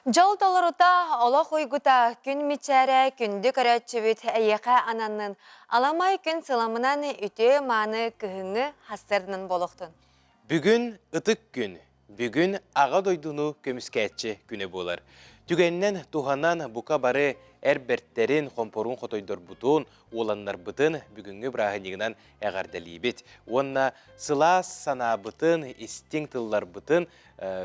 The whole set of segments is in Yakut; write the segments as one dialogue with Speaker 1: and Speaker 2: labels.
Speaker 1: Дьол толорута, олох уйгута, күн мичээрэ, күндү көрөөччүбүт эйиэхэ ананнын. Аламай күн сыламынан үтүө-мааны кыһыҥҥы хассарынан буолуохтун.
Speaker 2: Бүгүн ытык күн, бүгүн Аҕа дойдуну көмүскээччи күнэ буолар. Түгэнинэн туһанан бука бары эр бэртэрин, хомпоруун хотойдорбутун, уоланнарбытын бүгүҥҥү бырааһынньыгынан эҕэрдэлиибит. Уонна сылаас санаабытын, истиҥ тылларбытын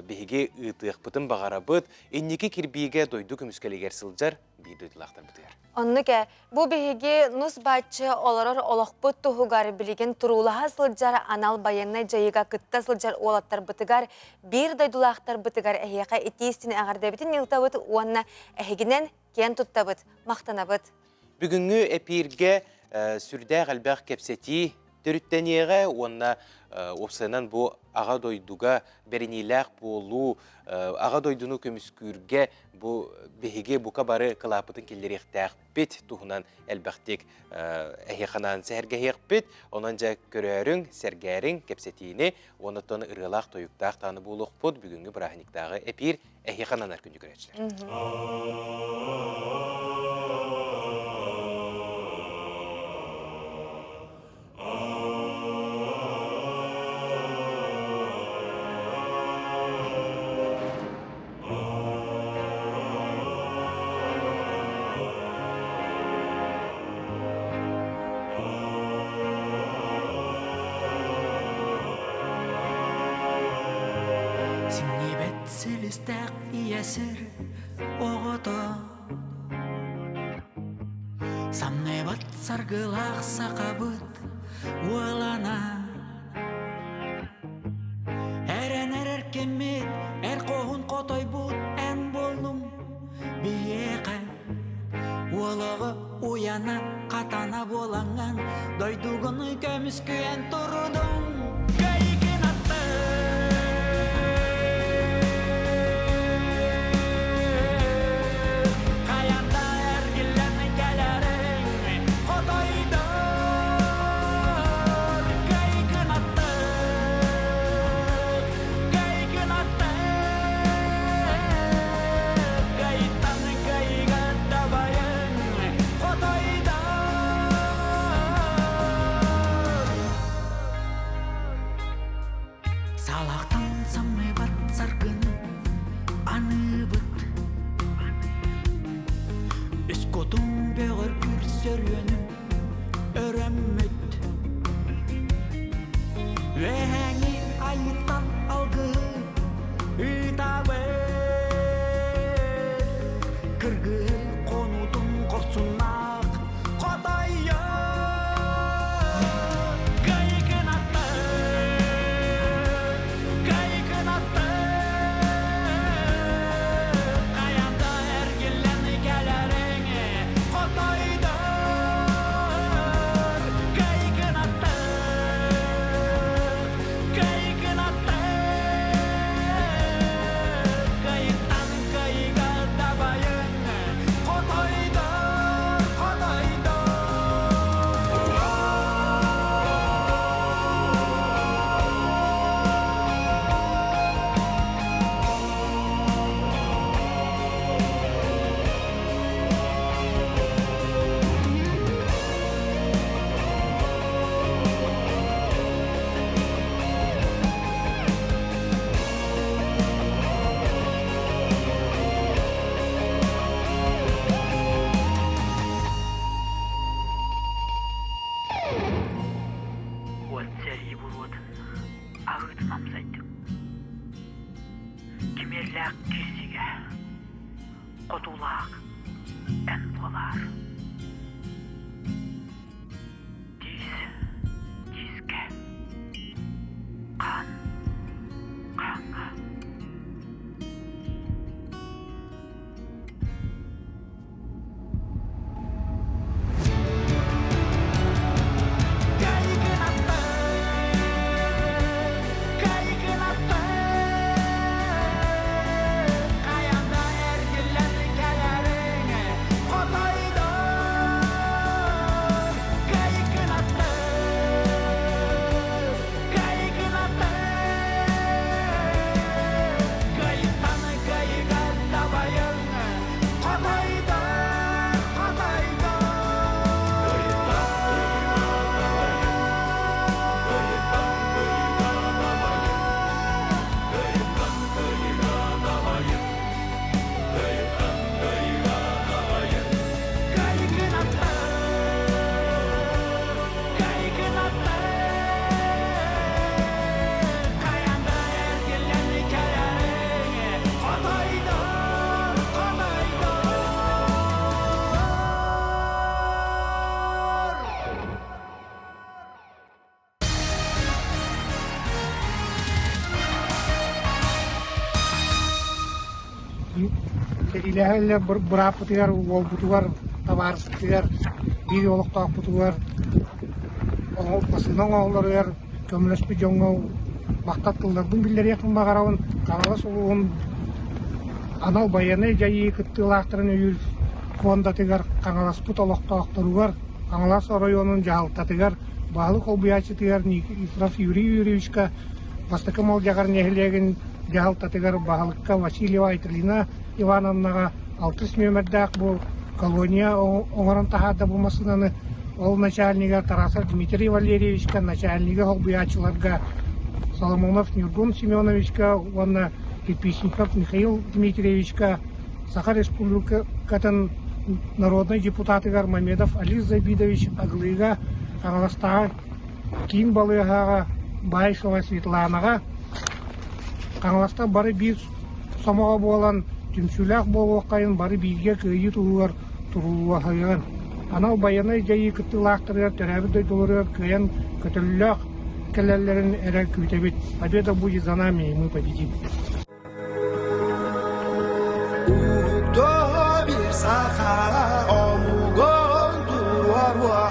Speaker 2: биһиги ыытыахпытын баҕарабыт. Инники кирбиигэ дойду көмүскэлигэр сылдьар биир дойдулаахтарбытыгар.
Speaker 1: Оннук ээ. Бу биһиги нус бааччы олорор олохпут туһугар билигин туруулаһа сылдьар анал байыаннай дьайыыга кытта сылдьар уолаттарбытыгар, биир дойдулаахтарбытыгар эһиэхэ итии-истиҥ эҕэрдэбитин ыытабыт уонна эһигинэн киэн туттабыт, махтанабыт.
Speaker 2: Бүгүҥҥү эпииргэ сүрдээх элбэх кэпсэтии төрүттэниэҕэ уонна уопсайынан бу Аҕа дойдуга бэриниилээх буолуу, Аҕа дойдуну көмүскүүргэ бу биһиги бука бары кылааппытын киллэриэхтээхпит туһунан элбэхтик эһиэхэ анаан сэһэргэһиэхпит. Онон дьэ көрөөрүҥ, сэргээриҥ кэпсэтиини уонна оттон ырыалаах-тойуктаах даҕаны буолуохпут бүгүҥҥү бырааһынньыктааҕы эпиир эһиэхэ ананар күндү көрөөччүлэр.
Speaker 3: Синнибэт силистээх ийэ сир оҕото Самныбат саргылаах сахабыт уолана Эрэнэр эркиммит эр хоһун хотойбут эн буоллуҥ биһиэхэ Уолаҕы уйана хатана буолаҥҥын дойдугун көмүскүйэн турдуҥ Кэйикин Хайанда эргиллэн кэлэриҥ хотойдор Кэйикин Кэйикин Кайыттан кайыга дабайын хотойдор Салахтан самныбат саргыны аныыбыт Үс кутум бөҕөргүүр сөрүөнүм өрөммүт Үөһээҥи айыттан алгыһы ыытабыт Кыргыһы хонуутун хорсуннаах хотойо Кайыкын Кайыкын Хайанда эргиллэн кэлэриҥ хотойдор Кайыкын Кайыкын.
Speaker 4: Үлэһэллэр бырааппытыгар, уолбутугар, табаарыспытыгар, биир олохтоохпутугар массыына оҥоһулларыгар көмөлөспүт дьоҥҥо махтал тылларбын биллэриэхпин баҕарабын. Хаҥалас улууһун анал байыаннай дьайыы кыттыылаахтарын өйүүр фондатыгар Хаҥаласпыт олохтоохторугар, Хаҥалас оройуонун дьаһалтатыгар, баһылык солбуйааччытыгар Никифоров Юрий Юрьевичка, Бастакы Малдьаҕар нэһилиэгин дьаһалтатыгар баһылыкка Васильева Айталина Ивановнаҕа алтыс нүөмэрдээх бу колония оҥорон таһаарда бу массыынаны ол начальнига Тарасов Дмитрий Валерьевичка, начальнига солбуйааччыларга Соломонов Ньургун Семеновичка уонна Кирпичников Михаил Дмитриевичка, Саха Республикатын народнай депутатыгар Мамедов Алис Забидович Аглыга, Хаҥаластааҕы киин балыыһаҕа Баишева Светланаҕа Хаҥаластар бары биир сомоҕо буолан, түмсүүлээх буолуоххайын, бары бииргэ кыайыы туһугар туруулаһыаҕын. Анал байыаннай дьайыы кыттыылаахтарыгар төрөөбүт дойдуларыгар кыайан көтөллөөх кэлэллэрин эрэ күүтэбит. Победа будет за нами, и мы победим.
Speaker 3: Bir саха омугун туруоруо,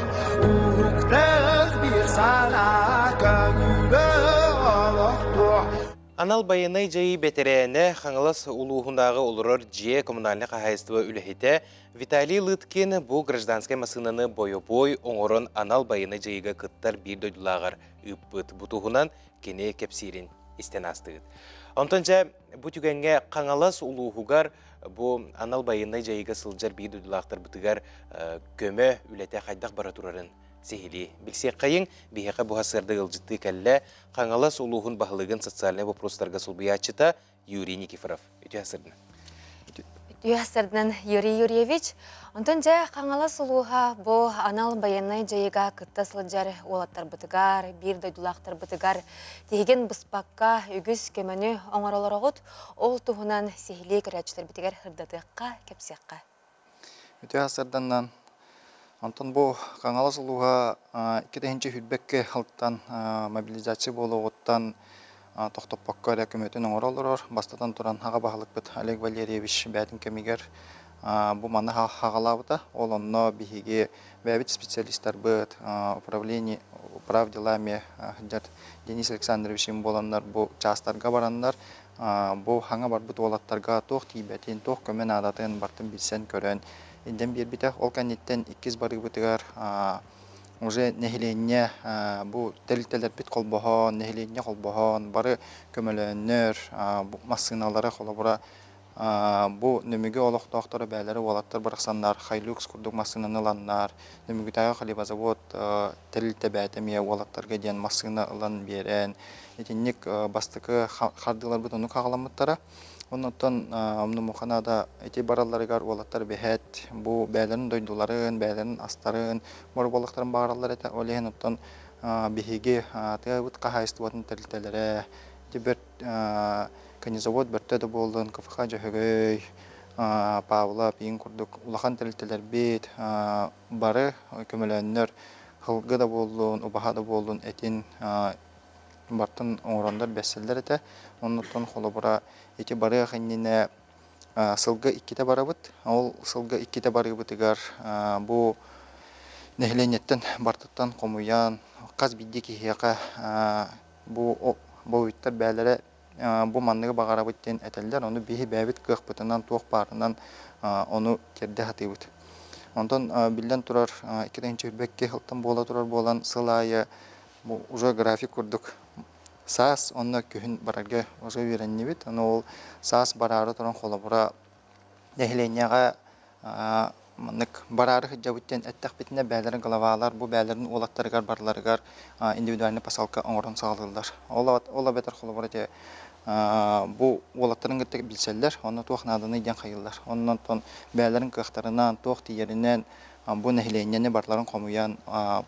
Speaker 3: Уһуктах bir санаа көҥүлэ олохтуо.
Speaker 2: Анал байыаннай дьайыы бэтэрээнэ Хаҥалас улууһунааҕы олорор дьиэ коммунальнай хаһаайыстыба үлэһитэ Виталий Лыткин бу гражданскай массыынаны бойобуой оҥорон анал байыаннай дьайыыга кыттар биир дойдулааҕар ыыппыт. Бу туһунан кини кэпсиирин истэн аастыгыт. Онтон дьэ бу түгэҥҥэ Хаҥалас улууһугар бу анал байыаннай дьайыыга сылдьар биир дойдулаахтарбытыгар көмө үлэтэ хайдах бара турарын сиһилии билсиэххэйиҥ. Биһиэхэ бу сарсыарда ыалдьыттыы кэллэ Хаҥалас улууһун баһылыгын социальнай вопростарга солбуйааччыта Юрий Никифоров. Үтүө сарсыарданан.
Speaker 1: Үтүө сарсыарданан, Юрий Юрьевич. Онтон дьэ Хаҥалас улууһа бу анал байыаннай дьайыыга кытта сылдьар уолаттарбытыгар, биир дойдулаахтарбытыгар тиһигин быспакка үгүс көмөнү оҥоролороҕут. Ол туһунан сиһилии көрөөччүлэрбитигэр сырдатыахха, кэпсиэххэ.
Speaker 5: Үтүө сарсыарданан. Онтон бу Хаҥалас улууһа 2021 сылтан мобилизация буолуоҕуттан тохтоппокко эрэ көмөтүн оҥоро олорор. Бастатан туран, аҕа баһылыкпыт Олег Валерьевич бэйэтин кэмигэр бу маны хаҕалаабыта. Ол онно биһиги бэйэбит специалистарбыт, управление управ делами сылдьар Денис Александрович буоланнар бу чаастарга бараннар бу хаҥа барбыт уолаттарга туох тиийбэтин, туох көмө наадатын барытын билсэн-көрөн илдьэн биэрбитэ. Ол кэнниттэн иккис барыыбытыгар уже нэһилиэнньэ бу тэрилтэлэрбит холбоһон, нэһилиэнньэ холбоһон, бары көмөлөөннөр, массыыналары холобура бу Нөмүгү олохтоохторо бээлэрэ уолаттар бырахсаннар Хайлюкс курдук массыынаны ыланнар, Нөмүгүтээҕи хлебозавод тэрилтэ бэйэтэ эмиэ уолаттарга диэн массыына ылан биэрэн, итинник бастакы хардыыларбыт оннук хаҕаламмыттара. Оннуттан умнумуха да ити баралларыгар уолаттар бэһэт бу бээлэрин дойдуларын, бээлэрин астарын боруобалыахтарын баҕараллар этэ. Ол иһин оттон биһиги тыабыт хаһаайыстыбатын тэрилтэлэрэ ити бэрт конезавод бөртө да буоллун, КФХ Дьөһөгөй, Павлов иин курдук улахан тэрилтэлэрбит бары көмөлөөннөр һылгы да буоллун, убаһа да буоллун этин бартын оҥороннор бэссэллэр этэ. Оннуттан холобура ити барыах иннинэ сылга иккитэ барабыт. Ол сылга иккитэ барыыбытыгар бу нэһилиэнньэттэн бартыттан хомуйан хас биирдии киһиэхэ бу буойуттар бээлэрэ бу манныгы баҕарабыт диэн этэллэр. Ону биһи бэйэбит кыахпытынан туох баарынан ону тиэрдэ сатыыбыт. Онтон биллэн турар 2022 сылтан буола турар буолан сыл аайы бу уже график курдук саас онно күһүн барарга уже үөрэннибит. Ону ол саас бараары туран холобура нэһилиэнньэҕэ маннык бараары сылдьабыт диэн эттэхпитинэ бээлэрин главалар бу бээлэрин уолаттарыгар барыларыгар индивидуальный посылка оҥорон саҕалыыллар. Ол, ол эбэтэр холобура ити бу уолаттарын кытта билсэллэр, онно туох нааданый диэн хайыыллар. Оннон бээлэрин кыахтарынан, туох тиийэринэн бу нэһилиэнньэни барыларын хомуйан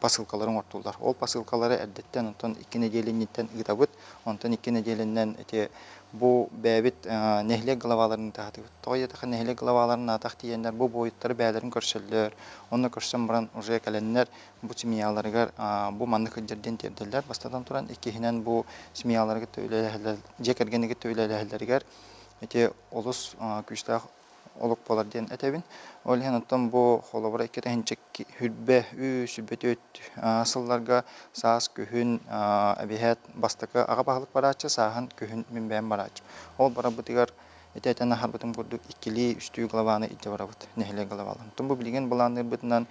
Speaker 5: посылкалары оҥортууллар. Ол посылкалары эрдэттэн онтон икки нэдиэлэ инниттэн ыытабыт. Онтон икки нэдиэлэннэн ити бу бэйэбит нэһилиэк главаларын таһатыбыт. Тоҕо диэтэххэ нэһилиэк главаларын аатах тиийэннэр бу буойуттары бэйэлэрин көрсөллөр. Онно көрсөн баран уже кэлэннэр бу семьяларыгар бу маннык сылдьар диэн тиэрдэллэр. Бастатан туран иккиһинэн бу семьялары кытта үлэлэһэллэр, дьиэ кэргэни кытта үлэлэһэллэригэр ити олус күүстээх. олук буолар диэн этэбин. Ол иһин оттон бу холобура 2 сүүрбэ үс, 24 сылларга саас күһүн эбиһээт бастакы аҕа баһылык барааччы, сааһын күһүн мин бэйэм барааччым. Ол барарбытыгар ити этэн аһарбытым курдук иккилии, үстүү главаны илдьэ барабыт, нэһилиэк главаларын. Оттон бу билигин былаанныырбытынан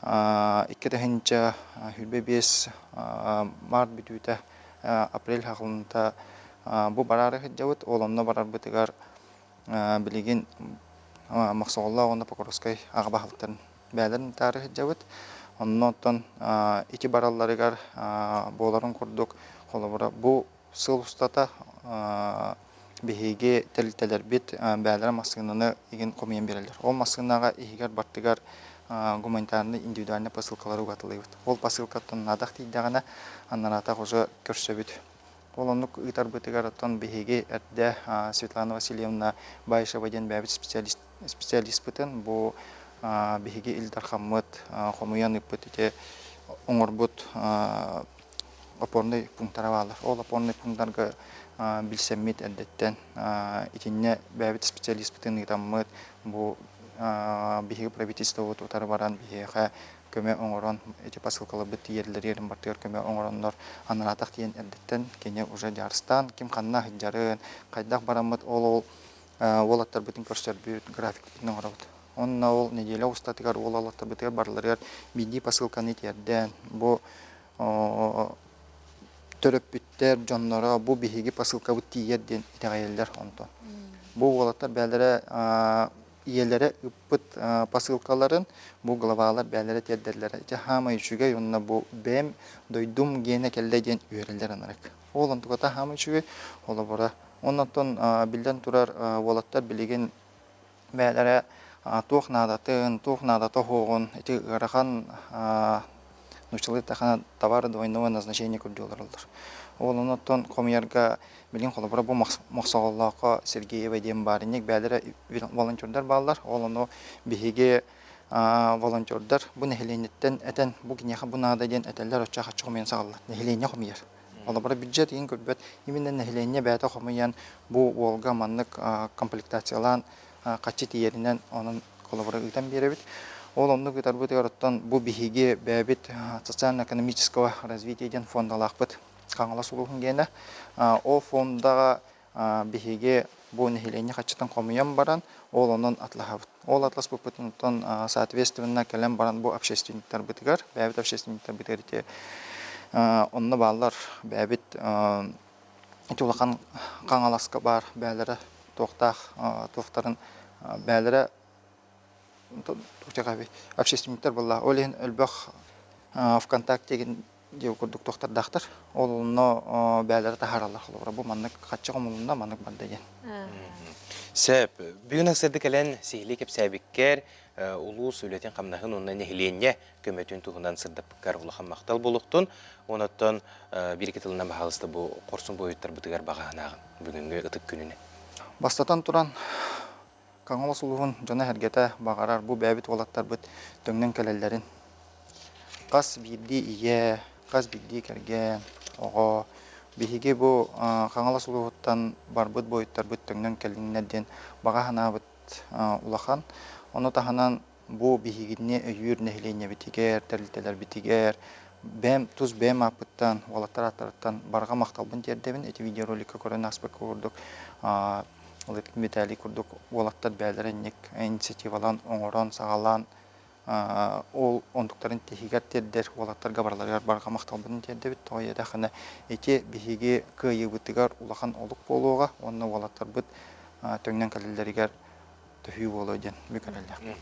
Speaker 5: 2025 март бүтүүтэ, апрель хаҕылынта бу бараары сылдьабыт. Ол онно барарбытыгар билигин Мохсоҕоллоох уонна Покровскай аҕа баһылыктарын бэйэлэрин таары сылдьабыт. Онно оттон ити баралларыгар буоларын курдук, холобура, бу сыл устата биһиги тэрилтэлэрбит бэйэлэрэ массыынаны игин хомуйан биэрэллэр. Ол массыынаҕа иһигэр бартыгар гуманитарнай индивидуальнай посылкалары угатылыыбыт. Ол посылкаттан наадах тиийдэҕинэ, анараатах уже көрсөбүт. Ол оннук ыытарбытыгар оттон биһиги эрдэ Светлана Васильевна Баишева диэн бэйэбит специалист специалиспытын бу биһиги Ил Дархаммыт хомуйан ыыппыт ити оҥорбут опорнай пунктара бааллар. Ол опорнай пунктарга билсэммит эрдэттэн итиннэ бэйэбит специалиспытын ыытаммыт бу биһиги правительствобыт утары баран биһиэхэ көмө оҥорон ити посылкаларбыт тиийэллэригэр бартыгар көмө оҥороннор анараатах диэн эрдэттэн кини уже дьаарыстаан ким ханна сылдьарын хайдах бараммыт ол ол уолаттарбытын көрсөрбүт графикпытын оҥоробут. Онно ол неделя устатыгар уол уолаттарбытыгар барыларыгар биирдии посылканы тиэрдэн бу төрөппүттэр дьонноро бу биһиги посылкабыт тиийэр диэн итэҕэйэллэр онтон. Бу уолаттар бэйэлэрэ ийэлэрэ ыппыт посылкаларын бу главалар бэйэлэрэ тиэрдэллэрэ. Ити хаамай үчүгэй уонна бу бэйэм дойдум гиэнэ кэллэ диэн үөрэллэр ынырык. Ол онтуката хаамай үчүгэй холобура. Оннуттан биллэн турар уолаттар билигин бэйэлэрэ туох наадатын, туох наадата суоҕун ити ыарахан нууччалыы эттэххинэ товары двойного назначения курдук олороллор. Ол оннуттан хомуйарга билигин холобура бу Мохсоҕоллооххо Сергеева диэн баар инник бэйэлэрэ волонтердар бааллар. Ол ону биһиги волонтердар бу нэһилиэнньэттэн этэн бу киниэхэ бу наада диэн этэллэр оччо хаччы хомуйан саҕаллар. Нэһилиэнньэ хомуйар. Холобура бюджет иһин көрбөт. Именно нэһилиэнньэ бэйэтэ хомуйан бу уолга маннык комплектациялаан хаччы тиийэринэн онон холобура ыытан биэрэбит. Ол оннук ыытарбытыгар оттон бу биһиги бэйэбит социально-экономического развития диэн фондалаахпыт Хаҥалас улууһун гиэнэ. Ол фондаҕа биһиги бу нэһилиэнньэ хаччытын хомуйан баран, ол онон атлаһабыт. Ол атласпыппытын соответственно кэлэн баран бу общественниктарбытыгар, бэйэбит общественниктарбытыгар ити онно бааллар бэйэбит ити улахан Хаҥаласка баар бэйэлэрэ туохтаах туохтарын бэйэлэрэ общественниктар буолла. Ол иһин элбэх ВКонтакте диэн курдук туохтардаахтар. Ол онно бэйэлэрэ таһаараллар холобура бу маннык хаччы хомулунна маннык барда диэн.
Speaker 2: Сөп. Бүгүн ыксырды кэлэн сиһилии кэпсээбиккэр улуус үлэтин-хамнаһын уонна нэһилиэнньэ көмөтүн туһунан сырдаппыккар улахан махтал буолуохтун. Онон биир тылынан баһаалыста бу хорсун буойуттарбытыгар баҕаһынааҕын бүгүҥҥү ытык күнүнэн.
Speaker 5: Бастатан туран, Хаҥалас улууһун дьоно-сэргэтэ баҕарар бу бэйэбит уолаттарбыт төҥнөн кэлэллэрин. Хас биирдии ийэ, хас биирдии кэргэн, оҕо биһиги бу Хаҥалас улууһуттан барбыт буойуттарбыт төҥнөн кэллиннэр диэн баҕа санаабыт улахан. Ону таһынан бу биһигини өйүүр нэһилиэнньэбитигэр, тэрилтэлэрбитигэр бэйэм тус бэйэм ааппыттан, уолаттар ааттарыттан барҕа махталбын тиэрдэбин. Ити видеороликка көрөн ааспыкка курдук Лыткин Виталий курдук уолаттар бэйэлэрэ инник инициативалаан оҥорон, саҕалаан ол онтуктарын тиһигэр тиэрдэр уолаттарга барыларыгар барҕа махталбытын тиэрдэбит. Тоҕо диэтэххинэ ити биһиги кыайыыбытыгар улахан олук буолуоҕа уонна уолаттарбыт төҥнөн кэлэллэригэр төһүү буолуо диэн бүк эрэллээхпин.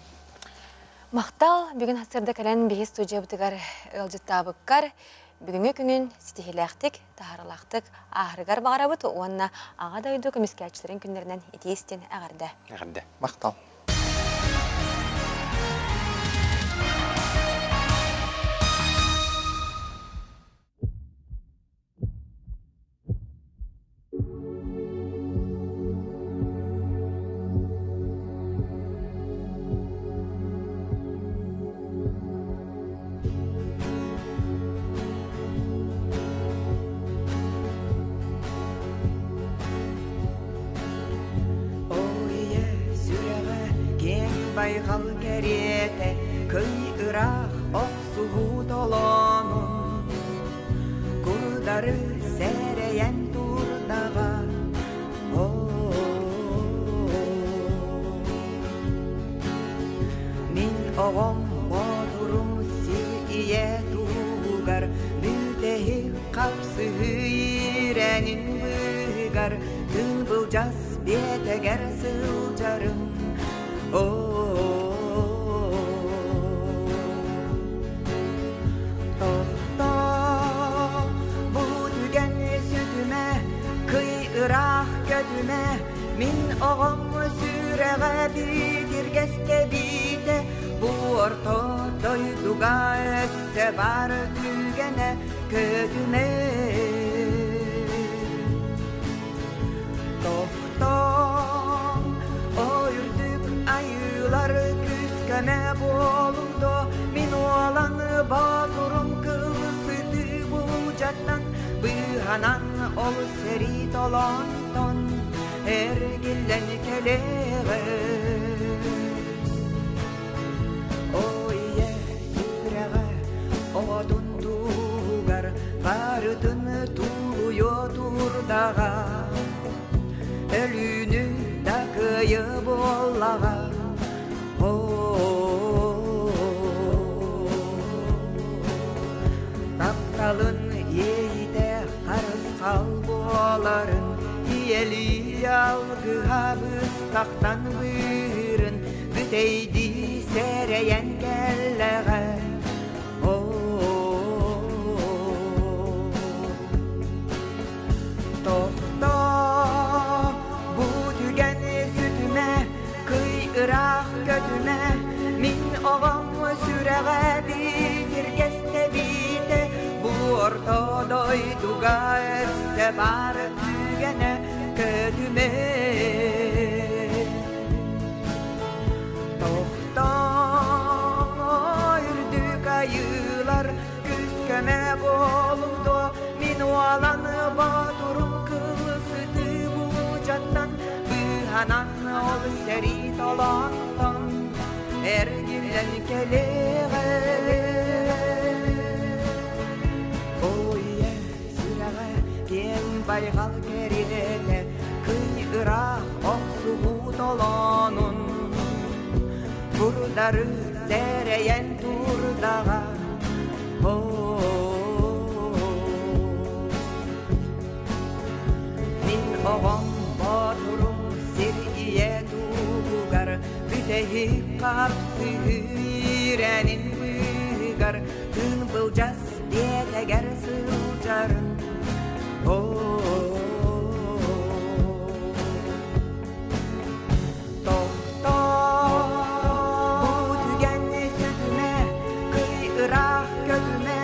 Speaker 1: Махтал, бүгүн сарсыарда кэлэн биһи студиябытыгар ыалдьыттаабыккар бүгүҥҥү күнүн ситиһиилээхтик, таһаарыылаахтык ааһарыгар баҕарабыт уонна Аҕа дойду көмүскээччилэрин күннэринэн итии-истиҥ эҕэрдэ!
Speaker 2: Эҕэрдэ!
Speaker 5: Махтал!
Speaker 3: Ол ийэ сүрэҕэ. кэриэтэ Кый ыраах охсуһуу толоонун Курдары сэрэйэн турдаҕа Мин оҕом боотурум сир ийэ туһугар Бүтэһик хапсыһыы иирэнин быыһыгар Тыын былдьас биэтэгэр сылдьарым Тохтоо, бу түгэн сүтүмэ, кый ыраах көтүмэ, мин оҕом сүрэҕэ битиргэстэ биитэ, бу орто дойдуга өссө бар түгэнэ көтүмэ. Тохтооҥ, үрдүк айыылар күүс-көмө буолуҥ дуо, мин уолан боотурум кыл сытыы булдьаттан быыһанан ол сэрии толонтон эргиллэн кэлиэҕэ. О ийэ сүрэҕэ оҕотун туһугар барытын тулуйуо турдаҕа өлүүнү да кыайы буоллаҕа тапталын иэйитэ харысхал буоларын ийэлии алгыһа быстахтан быыһырын бүтэйдии сэрэйэн кэллэҕэ Тохтоо, бу түгэн сүтүмэ, кый ыраах көтүмэ, мин оҕом сүрэҕэ битиргэстэ биитэ, бу орто дойдуга өссө баар түгэнэ көтүмэ. Тохтоо, үрдүк айыылар күүс-көмө буолуҥ дуо, мин уолан боотурум кыл сытыы буулдьаттан быыһанан ол сэрии толоонтон эргиллэн кэлиэҕэ. Ой, сүрэҕэ киэҥ байҕал кэриэтэ кый ыраах охсуһуу толоонун курдары сэрэйэн турдаҕа Мин оҕом боотурум сир ийэ туһугар бүтэһик хапсыһыы иирэнин быыһыгар тыын былдьас биэтэгэр сылдьарын Тохтоо, бу түгэн сүтүмэ, кый ыраах көтүмэ,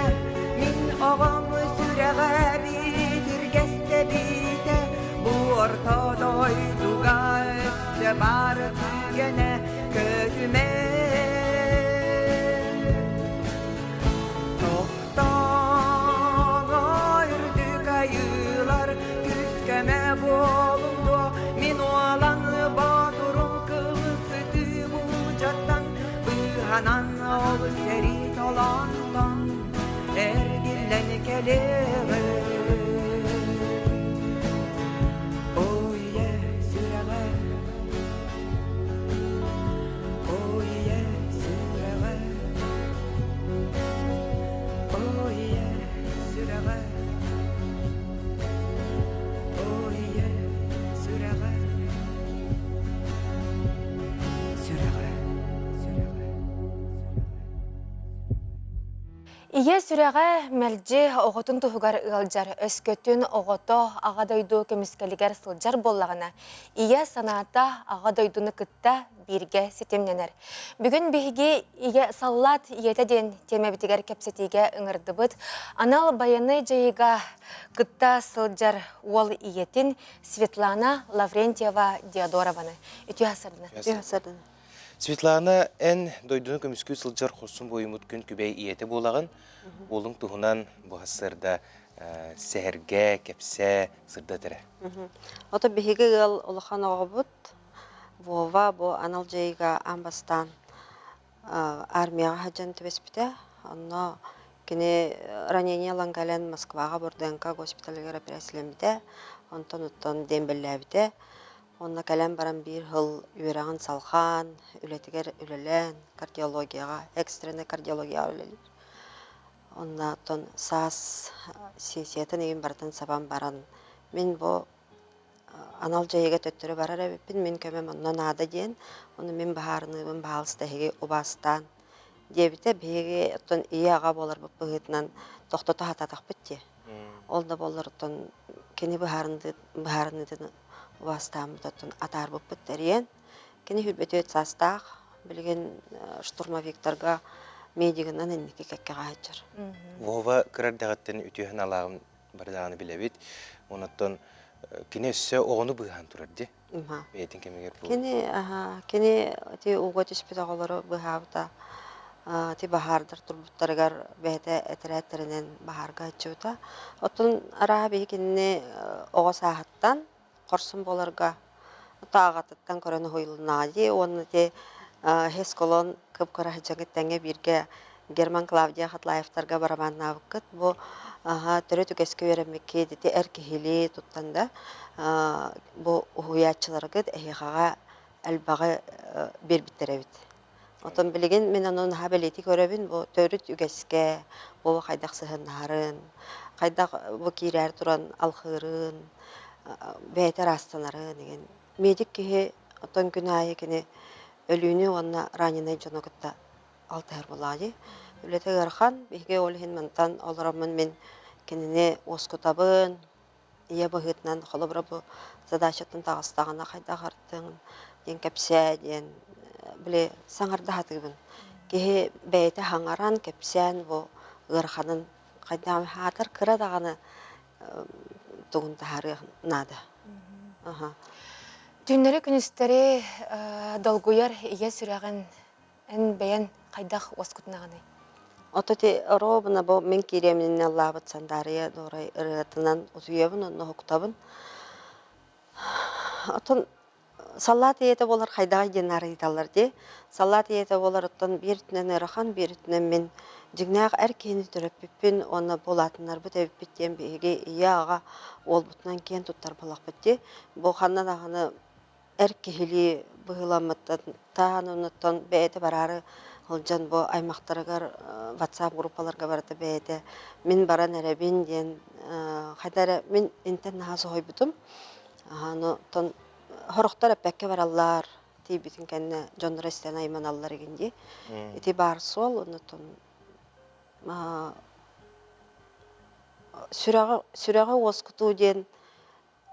Speaker 3: мин оҕом сүрэҕэ битиргэстэ биитэ, бу орто дойдуга өссө баар түгэнэ көтүмэ. Тохтоо, үрдүк айыылар күүс-көмө буолуҥ дуо, мин уолан боотурум кыл сытыы буулдьаттан быыһанан ол сэрии толоонтон эргиллэн кэлиэҕим. Ой, ийэ сүрэҕэ, ой, ийэ сүрэҕэ, ой, ийэ сүрэҕэ, ой, ийэ сүрэҕэ, сүрэҕэ, сүрэҕэ.
Speaker 1: Ийэ сүрэҕэ мэлдьи оҕотун туһугар ыалдьар, өскөтүн оҕото Аҕа дойду көмүскэлигэр сылдьар буоллаҕына, ийэ санаата Аҕа дойдуну кытта бииргэ ситимнэнэр. Бүгүн биһиги ийэ саллаат ийэтэ диэн тиэмэбитигэр кэпсэтиигэ ыҥырдыбыт. Анал байыаннай дьайыыга кытта сылдьар уол ийэтин Светлана Лаврентьева Диодорованы. Үтүө сарына.
Speaker 2: Үтүө сарына. Светлана, эн дойдуну көмүскүү сылдьар хорсун буойуммут күн күбэй ийэтэ буолаҕын. Уолуҥ туһунан бу сарсыарда сэһэргэ, кэпсээ, сырдат эрэ.
Speaker 6: Ото биһиги ыал улахан оҕобут Вова бу анал дьайыыга аан бастаан. Армияҕа сылдьан түбэспитэ. Онно кини ранение ылан кэлэн Москваҕа Бурденко госпиталыгар эпэрээссийэлэммитэ. Онтон оттон дембеллээбитэ. Онно кэлэн баран биир сыл үөрэҕин салҕаан, үлэтигэр үлэлээн, кардиологияҕа, экстреннай кардиологияҕа үлэлиир. Онно оттон саас сессиятын игин барытын сабан баран, мин бу анал дьайыыга төттөрү барар эбиппин, мин көмөм онно наада диэн, ону мин баһаарыныыбын баһаалыста эһиги убаастаан диэбитэ. Биһиги оттон ийэ-аҕа буоларбыт быһыытынан тохтото сатаатахпыт дии. Ол да буоллар оттон кини быһаарыныытын убаастааммыт оттон атаарбыппыт тэрийэн. Кини 24 саастаах, билигин штурмовиктарга медигынан инники кэккэҕэ сылдьар.
Speaker 2: Вова кыра эрдэҕиттэн үтүө санаалааҕын бары даҕаны билэбит. Онон кини өссө оҕону быыһаан турар дии. Бэйэтин кэмигэр бу.
Speaker 6: Кини кини ити ууга түспүт оҕолору быыһаабыта. Ити баһаардар турбуттарыгар бэйэтэ этэрээттэринэн баһаарга сылдьыбыта. Оттон арааһа биһи кинини оҕо сааһыттан хорсун буоларга тааҕатыттан көрөн уһуйулуннаҕа дии уонна ити Хесколон кып-кыра сылдьаҥҥыт тэҥҥэ бииргэ Герман Клавдия Хатлаевтарга барабаннаабыккыт бу төрүт үгэскэ үөрэммиккит ити эр киһилии туттан да бу уһуйааччыларгыт эһиэхэҕэ элбэҕи биэрбиттэр эбит. Оттон билигин мин ону наһаа бэлиэтии көрөбүн, бу төрүт үгэскэ бу хайдах сыһыаннаһарын, хайдах бу киирээр туран алхыырын, бэйэтэ ыраастанарын игин. Медик киһи оттон күн аайы кини өлүүнү уонна раненай дьону кытта алтыһар буоллаҕа дии. Үлэтэ ыарахан, биһиги ол иһин мантан олороммун мин кинини уоскутабын, ийэ быһыытынан холобура бу задачаттан таҕыстаҕына хайдах артыҥ диэн кэпсээ диэн били саҥарда сатыыбын. Киһи бэйэтэ хаҥаран, кэпсээн бу ыараханын хайдах аатар кыра даҕаны тугун таһаарыах наада.
Speaker 1: Түүннэри-күнүстэри долгуйар ийэ сүрэҕин Эн бэйэн хайдах уоскутунаҕыный?
Speaker 6: Ото ити оруобуна бу мин киириэм иннинэ ыллаабыт Сандаарыйа Дуорай ырыатынан утуйабын уонна уһуктабын. Оттон саллаат ийэтэ буолар хайдаҕый диэн арыйталлар дии. Саллаат ийэтэ буолар оттон биир өттүнэн ыарахан, биир өттүнэн мин дьиҥнээх эр киһини төрөппүппүн уонна буолаатыннарбыт эбиппит диэн биһиги ийэ-аҕа уолбутунан киэн туттар буоллахпыт дии. Бу ханна даҕаны эр киһилии быһыыламмыттан таан оннуттан бэйэтэ бараары сылдьан бу аймахтарыгар WhatsApp группаларга барыта бэйэтэ мин баран эрэбин диэн хайда эрэ мин интэн наһаа соһуйбутум. Ону сорохтор эппэккэ бараллар тиийбитин кэннэ дьонноро истэн айманаллар игин дии. Ити баар суол оннуттан сүрэҕи сүрэҕи уоскутуу диэн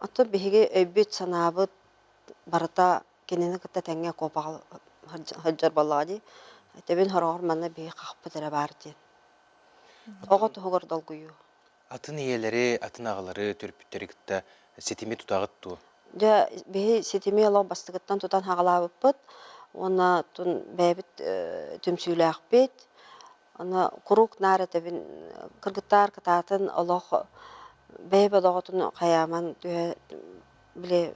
Speaker 6: Оттон биһиги өйбүт-санаабыт барыта кинини кытта тэҥҥэ куопаҕа сылдьар буоллаҕа дии. Этэбин сороҕор манна биһиги хахпыт эрэ баар диэн. Оҕо туһугар долгуйуу.
Speaker 2: Атын ийэлэри, атын аҕалары төрөппүттэри кытта ситими тутаҕыт дуо?
Speaker 6: Дьэ, биһи ситими олох бастакыттан тутан хаҕалаабыппыт уонна бэйэбит түмсүүлээхпит. Аны куруук наар этэбин, кыргыттаар кытаатын олох бэйэ бодоҕотун хайааман түһэ били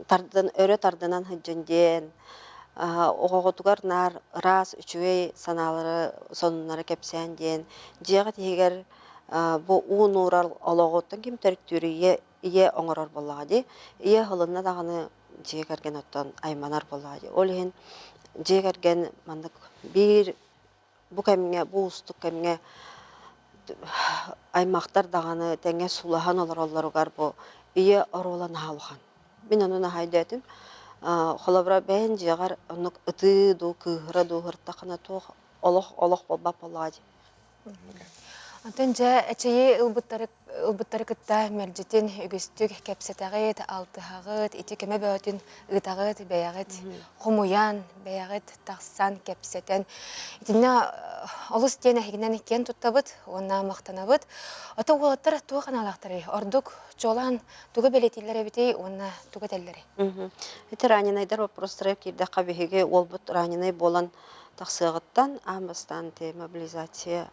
Speaker 6: тардан өрө тардынан сылдьын диэн оҕоҕутугар наар ыраас үчүгэй санаалары сонуннары кэпсээн диэн дьиэҕит иһигэр бу уу нуурал олоҕуттан ким төрүттүүр ийэ ийэ оҥорор буоллаҕа дии. Ийэ ыһылынна даҕаны дьиэ кэргэн оттон айманар буоллаҕа дии. Ол иһин дьиэ кэргэн маннык биир Бу кэмҥэ, бу уустук кэмҥэ аймахтар даҕаны тэҥҥэ суулаһан олороллоругар бу ийэ оруола наһаа улахан. Мин ону наһаа өйдөөтүм. Холобура, бэйэҥ дьиэҕэр оннук ытыы дуу, кыыһыра дуу сырыттаххына туох олох олох буолбат буоллаҕа дии.
Speaker 1: Онтон дьэ эчэйии ылбыттары ылбыттары кытта мэлдьитин үгүстүк кэпсэтэҕит, алтыһаҕыт, ити көмө бөҕөтүн ыытаҕыт, бэйэҕит хомуйан, бэйэҕит тахсан, кэпсэтэн. Итиннэ олус диэн эһигинэн киэн туттабыт уонна махтанабыт. Ото уолаттар туох аналаахтарый? Ордук чуолаан тугу бэлиэтииллэр эбитий уонна тугу этэллэрий?
Speaker 6: Ити раненайдар вопростара киирдэххэ биһиги уолбут раненай буолан тахсыаҕыттан аан бастаан мобилизация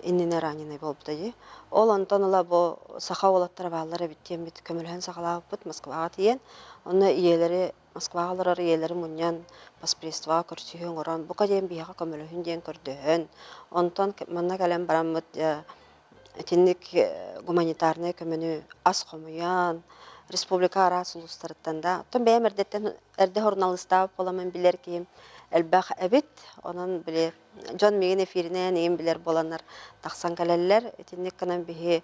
Speaker 6: иннинэ раненый буолбута дии. Ол онтон ыла бу саха уолаттара бааллар эбит диэммит көмөлөһөн саҕалаабыппыт Москваҕа тиийэн. Онно ийэлэри Москваҕа олорор ийэлэри мунньан, поспредствоҕа көрсүһүү оҥорон, бука диэн биһиэхэ көмөлөһүн диэн көрдөһөн, онтон манна кэлэн бараммыт итинник гуманитарнай көмөнү ас хомуйан, республика араас улуустарыттан да, оттон бэйэм эрдэттэн эрдэ суруналыыстаабыт буоламмын билэр киһим элбэх эбит. Онон били дьон миигин эфиринэн игин билэр буоланнар тахсан кэлэллэр. Итинник гынан биһи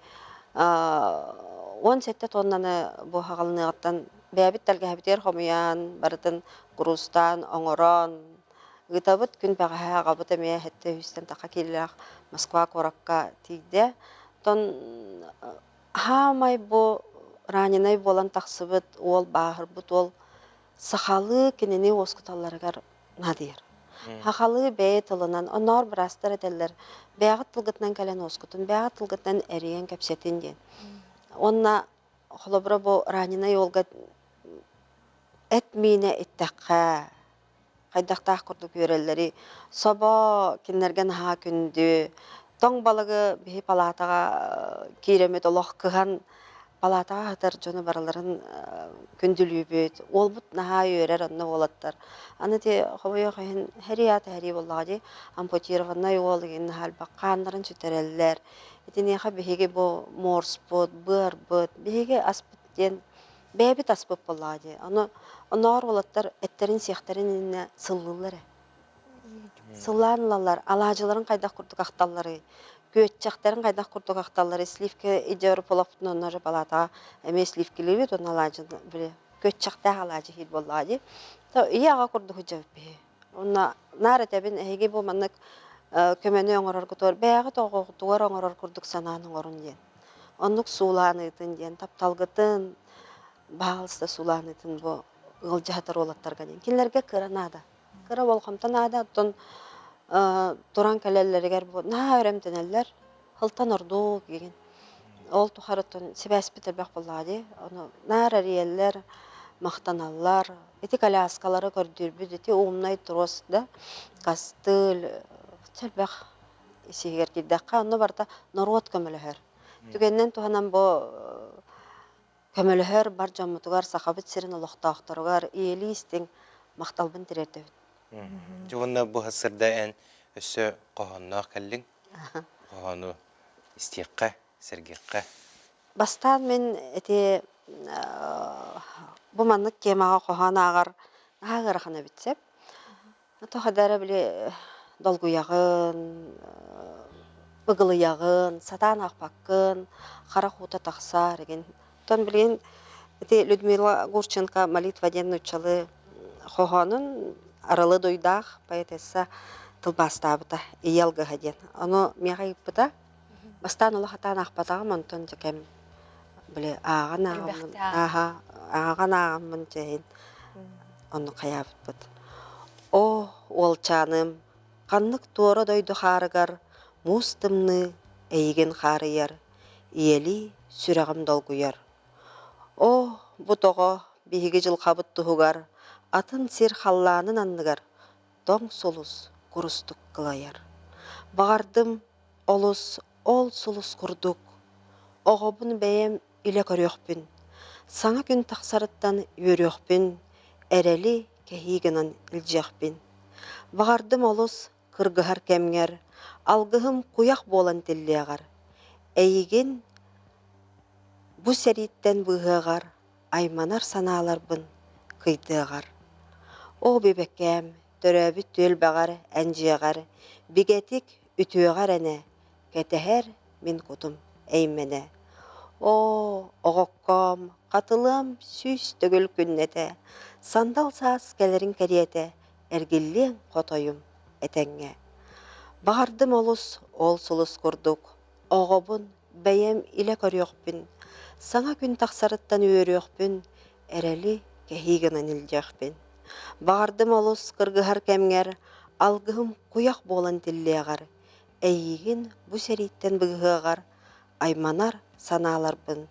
Speaker 6: 17 тоннаны бу хаҕалыныаҕыттан бэйэбит тэлгэһэбитигэр хомуйан, барытын куруустаан, оҥорон ыытабыт. Күн бэҕэһээ аҕабыт эмиэ сэттэ үстэн таха киилэлээх Москва куоракка тиийдэ. Оттон хаамай бу раненай буолан тахсыбыт уол, бааһырбыт уол сахалыы кинини уоскуталларыгар наадыйар. Сахалыы бэйэ тылынан, оннооҕор быраастар этэллэр, бэйэҕит тылгытынан кэлэн уоскутун, бэйэҕит тылгытынан эрийэн кэпсэтин диэн. Уонна холобура бу раненай уолга эт миинэ иттэххэ, хайдахтаах курдук үөрэллэрий, собо кинилэргэ наһаа күндү, тоҥ балыгы биһи палаатаҕа киирэммит олох кыһан палаатаҕа сытар дьону барыларын күндүлүүбүт, уолбут наһаа үөрэр онно уолаттар. Аны ити хомойуох иһин һэрии аата һэрии буоллаҕа дии, ампутированнай уол игин наһаа элбэх хааннарын сүтэрэллэр. Итиниэхэ биһиги бу морспут, быарбыт, биһиги аспыт диэн бэйэбит аспыт буоллаҕа дии. Ону оннооҕор уолаттар эттэрин-сиэхтэрин иннинэ сыллыыллар ээ. Сыллаан ылаллар, алаадьыларын хайдах курдук ахталларый, күөччэхтэрин хайдах курдук ахталларый, сливка идеору полоппутун онно же палатаҕа эмиэ сливкилиибит уонна алаадьыны били күөччэхтээх алаадьы иһиир буоллаҕа дии. То ийэ аҕа курдук сылдьабыт биһи. Уонна наар этэбин эһиги бу маннык көмөнү оҥороргутугар бэйэҕит оҕоҕутугар оҥорор курдук санаан оҥорун диэн. Оннук суулааныытын диэн тапталгытын, баһаалыста суулааныытын бу ыалдьаһатар уолаттарга диэн. Кинилэргэ кыра наада. Кыра болҕомто наада, оттон туран кэлэллэригэр бу наһаа өрөмтөнөллөр, хылтан ордук игин. Ол тухары оттон сибээспит элбэх буоллаҕа дии. Ону наар эрийэллэр, махтаналлар. Ити коляскалары көрдүүрбүт, ити умнай трос да, костыль, элбэх исиһигэр киирдэххэ, онно барыта норуот көмөлөһөр. Түгэнинэн туһанан бу көмөлөһөр бар дьоммутугар, Сахабыт сирин олохтоохторугар ийэлии истиҥ махталбын тириэрдэбин.
Speaker 2: Дьэ уонна бу сырда эн өссө хоһоонноох кэллиҥ. Хоһоону истиэххэ, сэргиэххэ.
Speaker 6: Бастаан мин ити бу маннык темаҕа хоһоон ааҕар наһаа ыарахан эбит сөп. Тоҕо эрэ били долгуйаҕын, ыгылыйаҕын, сатаан аахпаккын, харах уута тахсар игин. Оттон билигин ити Людмила Гурченко «Молитва» диэн нууччалыы хоһоонун Арылы Дуйдаах поэтесса тылбаастаабыта «Ийэ алгыһа» диэн. Ону миэхэ ыйыппыта. Бастаан олох сатаан аахпатаҕым, онтон дьэ кэм били ааҕан ааҕаммын, ааха, ааҕан ааҕаммын дьэ иһин оннук хайаабыппыт. Оо, уолчааным, ханнык туора дойду хаарыгар муус тымныы эйигин хаарыйар, ийэлии сүрэҕим долгуйар. Оо, бу тоҕо биһиги дьылҕабыт туһугар атын сир халлаанын анныгар тоҥ сулус курустук кылайар. Баҕардым олус ол сулус курдук, оҕобун бэйэм илэ көрүөхпүн, саҥа күн тахсарыттан үөрүөхпүн, эрэли кэһии гынан илдьиэхпин. Баҕардым олус кыргыһар кэмҥэр, алгыһым куйах буолан тиллиэҕэр, эйигин бу сэрииттэн быыһыаҕар айманар санааларбын кыйдыаҕар. Оо, бүбэкээм, төрөөбүт түөлбэҕэр эн дьиэҕэр бигэтик үтүөҕэ эрэнэ кэтэһэр мин кутум эймэнэ. Оо, оҕоккоом, хатылыам 100 төгүл күннэтэ, сандал саас кэлэрин кэриэтэ эргиллиэҥ хотойум этэҥҥэ. Баҕардым олус ол сулус курдук, оҕобун бэйэм илэ көрүөхпүн, саҥа күн тахсарыттан үөрүөхпүн, эрэли кэһии гынан илдьиэхпин. Баҕардым олус кыргыһар кэмҥэр, алгыһым куйах буолан тиллиэҕэр, эйиигин бу сэрииттэн быыһыаҕар айманар санааларбын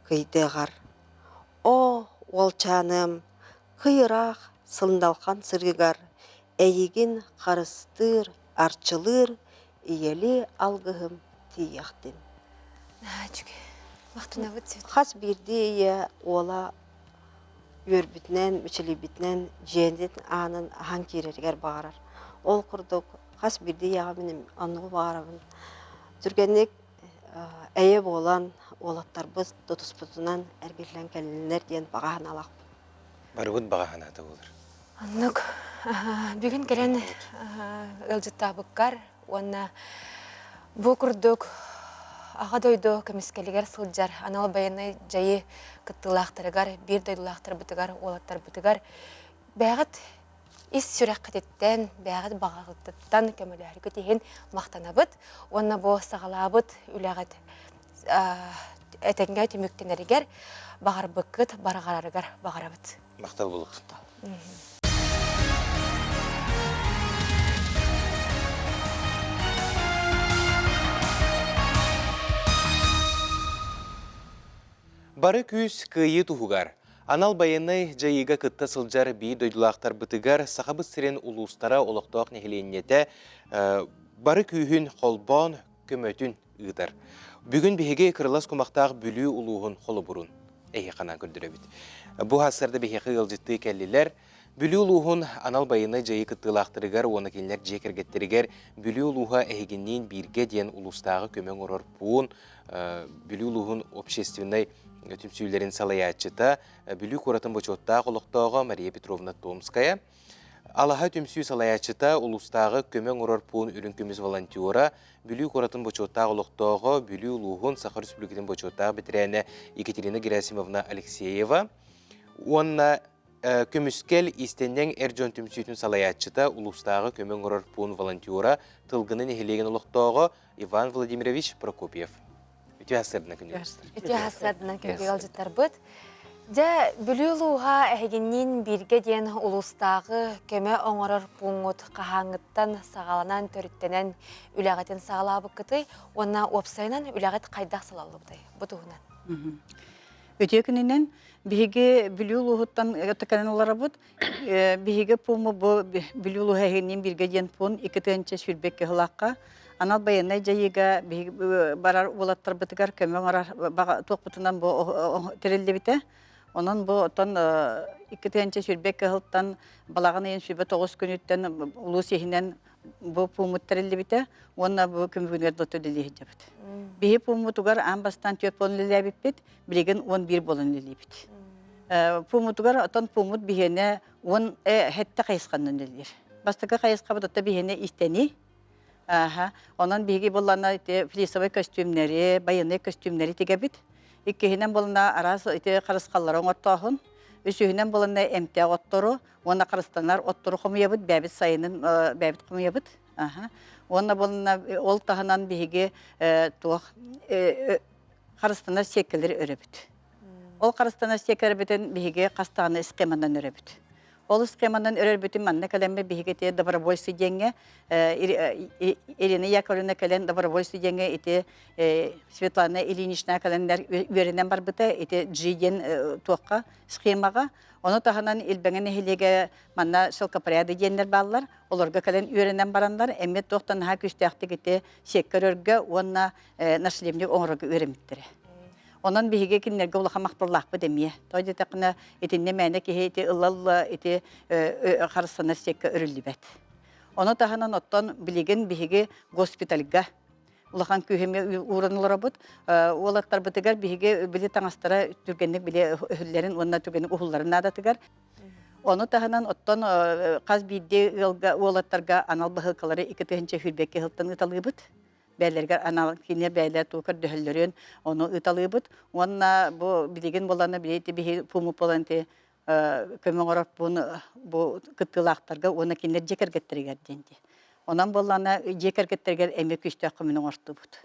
Speaker 6: кыйдыаҕар. Оо, уолчааныам, кый ыраах сындалхан сырыыгар эйигин харыстыыр, арчылыыр ийэлии алгыһым тиийиэхтин.
Speaker 1: Наһаа үчүгэй. Махтанабыт Свет.
Speaker 6: Хас биирдии ийэ уола. үөрбүтүнэн, мичилийбитинэн дьиэтин аанын аһан киирэригэр баҕарар. Ол курдук хас биирдии ийэҕэ мин оннугу баҕарабын. Түргэнник эйэ буолан уолаттарбыт тутуспутунан эргиллэн кэллиннэр диэн баҕа санаалаахпын.
Speaker 2: Барыбыт баҕа санаата буолар.
Speaker 1: Оннук. Бүгүн кэлэн ыалдьыттаабыккар уонна бу курдук Аҕа дойду көмүскэлигэр сылдьар анал байыаннай дьайыы кыттыылаахтарыгар, биир дойдулаахтарбытыгар, уолаттарбытыгар бэйэҕит ис сүрэххититтэн, бэйэҕит баҕаҕытыттан көмөлөһөргүт иһин махтанабыт уонна бу саҕалаабыт үлэҕит этэҥҥэ түмүктэнэригэр баҕарбыккыт барҕарарыгар баҕарабыт.
Speaker 2: Махтал буолуохтун. Бары күүс кыайыы туһугар анал байыаннай дьайыыга кытта сылдьар биир дойдулаахтарбытыгар Сахабыт сирин улуустара олохтоох нэһилиэнньэтэ бары күүһүн холбоон көмөтүн ыытар. Бүгүн биһиги кырылас кумахтаах Бүлүү улууһун холобурун эһиэхэ анаан көрдөрөбүт. Бу сарсыарда биһиэхэ ыалдьыттыы кэллилэр. Бүлүү улууһун анал байыаннай дьайыы кыттыылаахтарыгар уонна кинилэр дьиэ кэргэттэригэр Бүлүү улууһа эһигинниин бииргэ диэн улуустааҕы көмө оҥорор пуун Бүлүү улууһун общественнай түмсүүлэрин салайааччыта, Бүлүү куоратын бочуоттаах олохтооҕо Мария Петровна Томская, Алаһа түмсүү салайааччыта, улуустааҕы көмө оҥорор пуун үрүҥ көмүс волонтера, Бүлүү куоратын бочуоттаах олохтооҕо, Бүлүү улууһун Саха Республикатын бочуоттаах бэтэрээнэ Екатерина Герасимовна Алексеева уонна Көмүскэл иистэнньэҥ эр дьон түмсүүтүн салайааччыта, улуустааҕы көмө оҥорор пуун волонтера, Тылгыны нэһилиэгин олохтооҕо Иван Владимирович Прокопьев. Үтүө сарсыарданан күндү
Speaker 1: Үтүө сарсыарданан күндү ыалдьыттарбыт. Дьэ, Бүлүү улууһа эһигинниин бииргэ диэн улуустааҕы көмө оҥорор пууҥҥут хаһааҥҥыттан саҕаланан, төрүттэнэн үлэҕитин саҕалаабыккытый уонна уопсайынан үлэҕит хайдах салаллыбытай? Бу туһунан.
Speaker 7: Үтүө күнүнэн биһиги Бүлүү улууһуттан кэлэн олоробут. Биһиги пууму бу Бүлүү улууһа эһигинниин бииргэ диэн пуун 2022 сылаахха анал байыаннай дьайыыга биһиги барар уолаттарбытыгар көмө оҥорор туохпутунан бу тэриллибитэ. Онон бу оттон 2022 сылтан балаҕан ыйын 29 күнүттэн улуус иһинэн бу пууммут тэриллибитэ уонна бу күн бүгүнүгэр да үлэлии сылдьабыт. Биһи пууммутугар аан бастаан 4 буолан үлэлээбиппит, билигин 11 буолан үлэлиибит. Пууммутугар оттон пууммут биһиэнэ 10 сэттэ хайысханан үлэлиир. Бастакы хайысхабыт отто биһиэнэ истэни. Аха. Онон биһиги буллана ити флисовай көстүүмнэри, байыаннай көстүүмнэри тигэбит. Иккиһинэн булна араас ити харысхаллары оҥортооһун. Үсүһүнэн булана эмтээх оттору, уонна харыстанар оттору хомуйабыт, бэйэбит сайынын бэйэбит хомуйабыт. Аха. Уонна буолна ол таһынан биһиги туох харыстанар сиэккэлэри өрөбүт. Ол харыстанар сиэккэлэрбитин биһиги хас даҕаны схеманан өрөбүт. Ол схеманан өрөрбүтүн манна кэлэммит биһиги ити добровольцы диэҥҥэ Ирина Яковлевна кэлэн добровольцы диэҥҥэ ити Светлана Ильинична кэлэннэр үөрэнэн барбыта ити G диэн туохха схемаҕа Ону таһынан Илбэҥэ нэһилиэгэ манна шелкопряды диэннэр бааллар. Олорго кэлэн үөрэнэн бараннар, эмиэ туох да наһаа күүстээхтик ити сиэккэ өрөргө уонна нашлемник оҥорорго үөрэммиттэрэ. Онон биһиги кинилэргэ улахан махталлаахпыт эмиэ. Тоҕо диэтэххинэ, итиннэ мээнэ киһи ити ыла-ыла ити харыстанар сиэккэ өрүллүбэт. Ону таһынан оттон билигин биһиги госпитальга улахан күүһүмэ ууран олоробут. Уолаттарбытыгар биһиги били таҥастара түргэнник били өһүллэрин уонна түргэнник уһулларын наадатыгар. Ону таһынан оттон хас биирдии ыалга уолаттарга анал баһыылкалары 2022 сылтан ыыталыыбыт. Бээлэригэр анал кинилэр бээлэр туу көрдөһөллөрүн ону ыыталыыбыт. Уонна бу билигин буоллаҕына били биһи пуумут буолан көмө оҥорорбун бу кыттыылаахтарга уонна кинилэр дьиэ кэргэттэригэр диэн дии. Онон буоллаҕына дьиэ кэргэттэригэр эмиэ күүстээх көмөнү оҥортубут.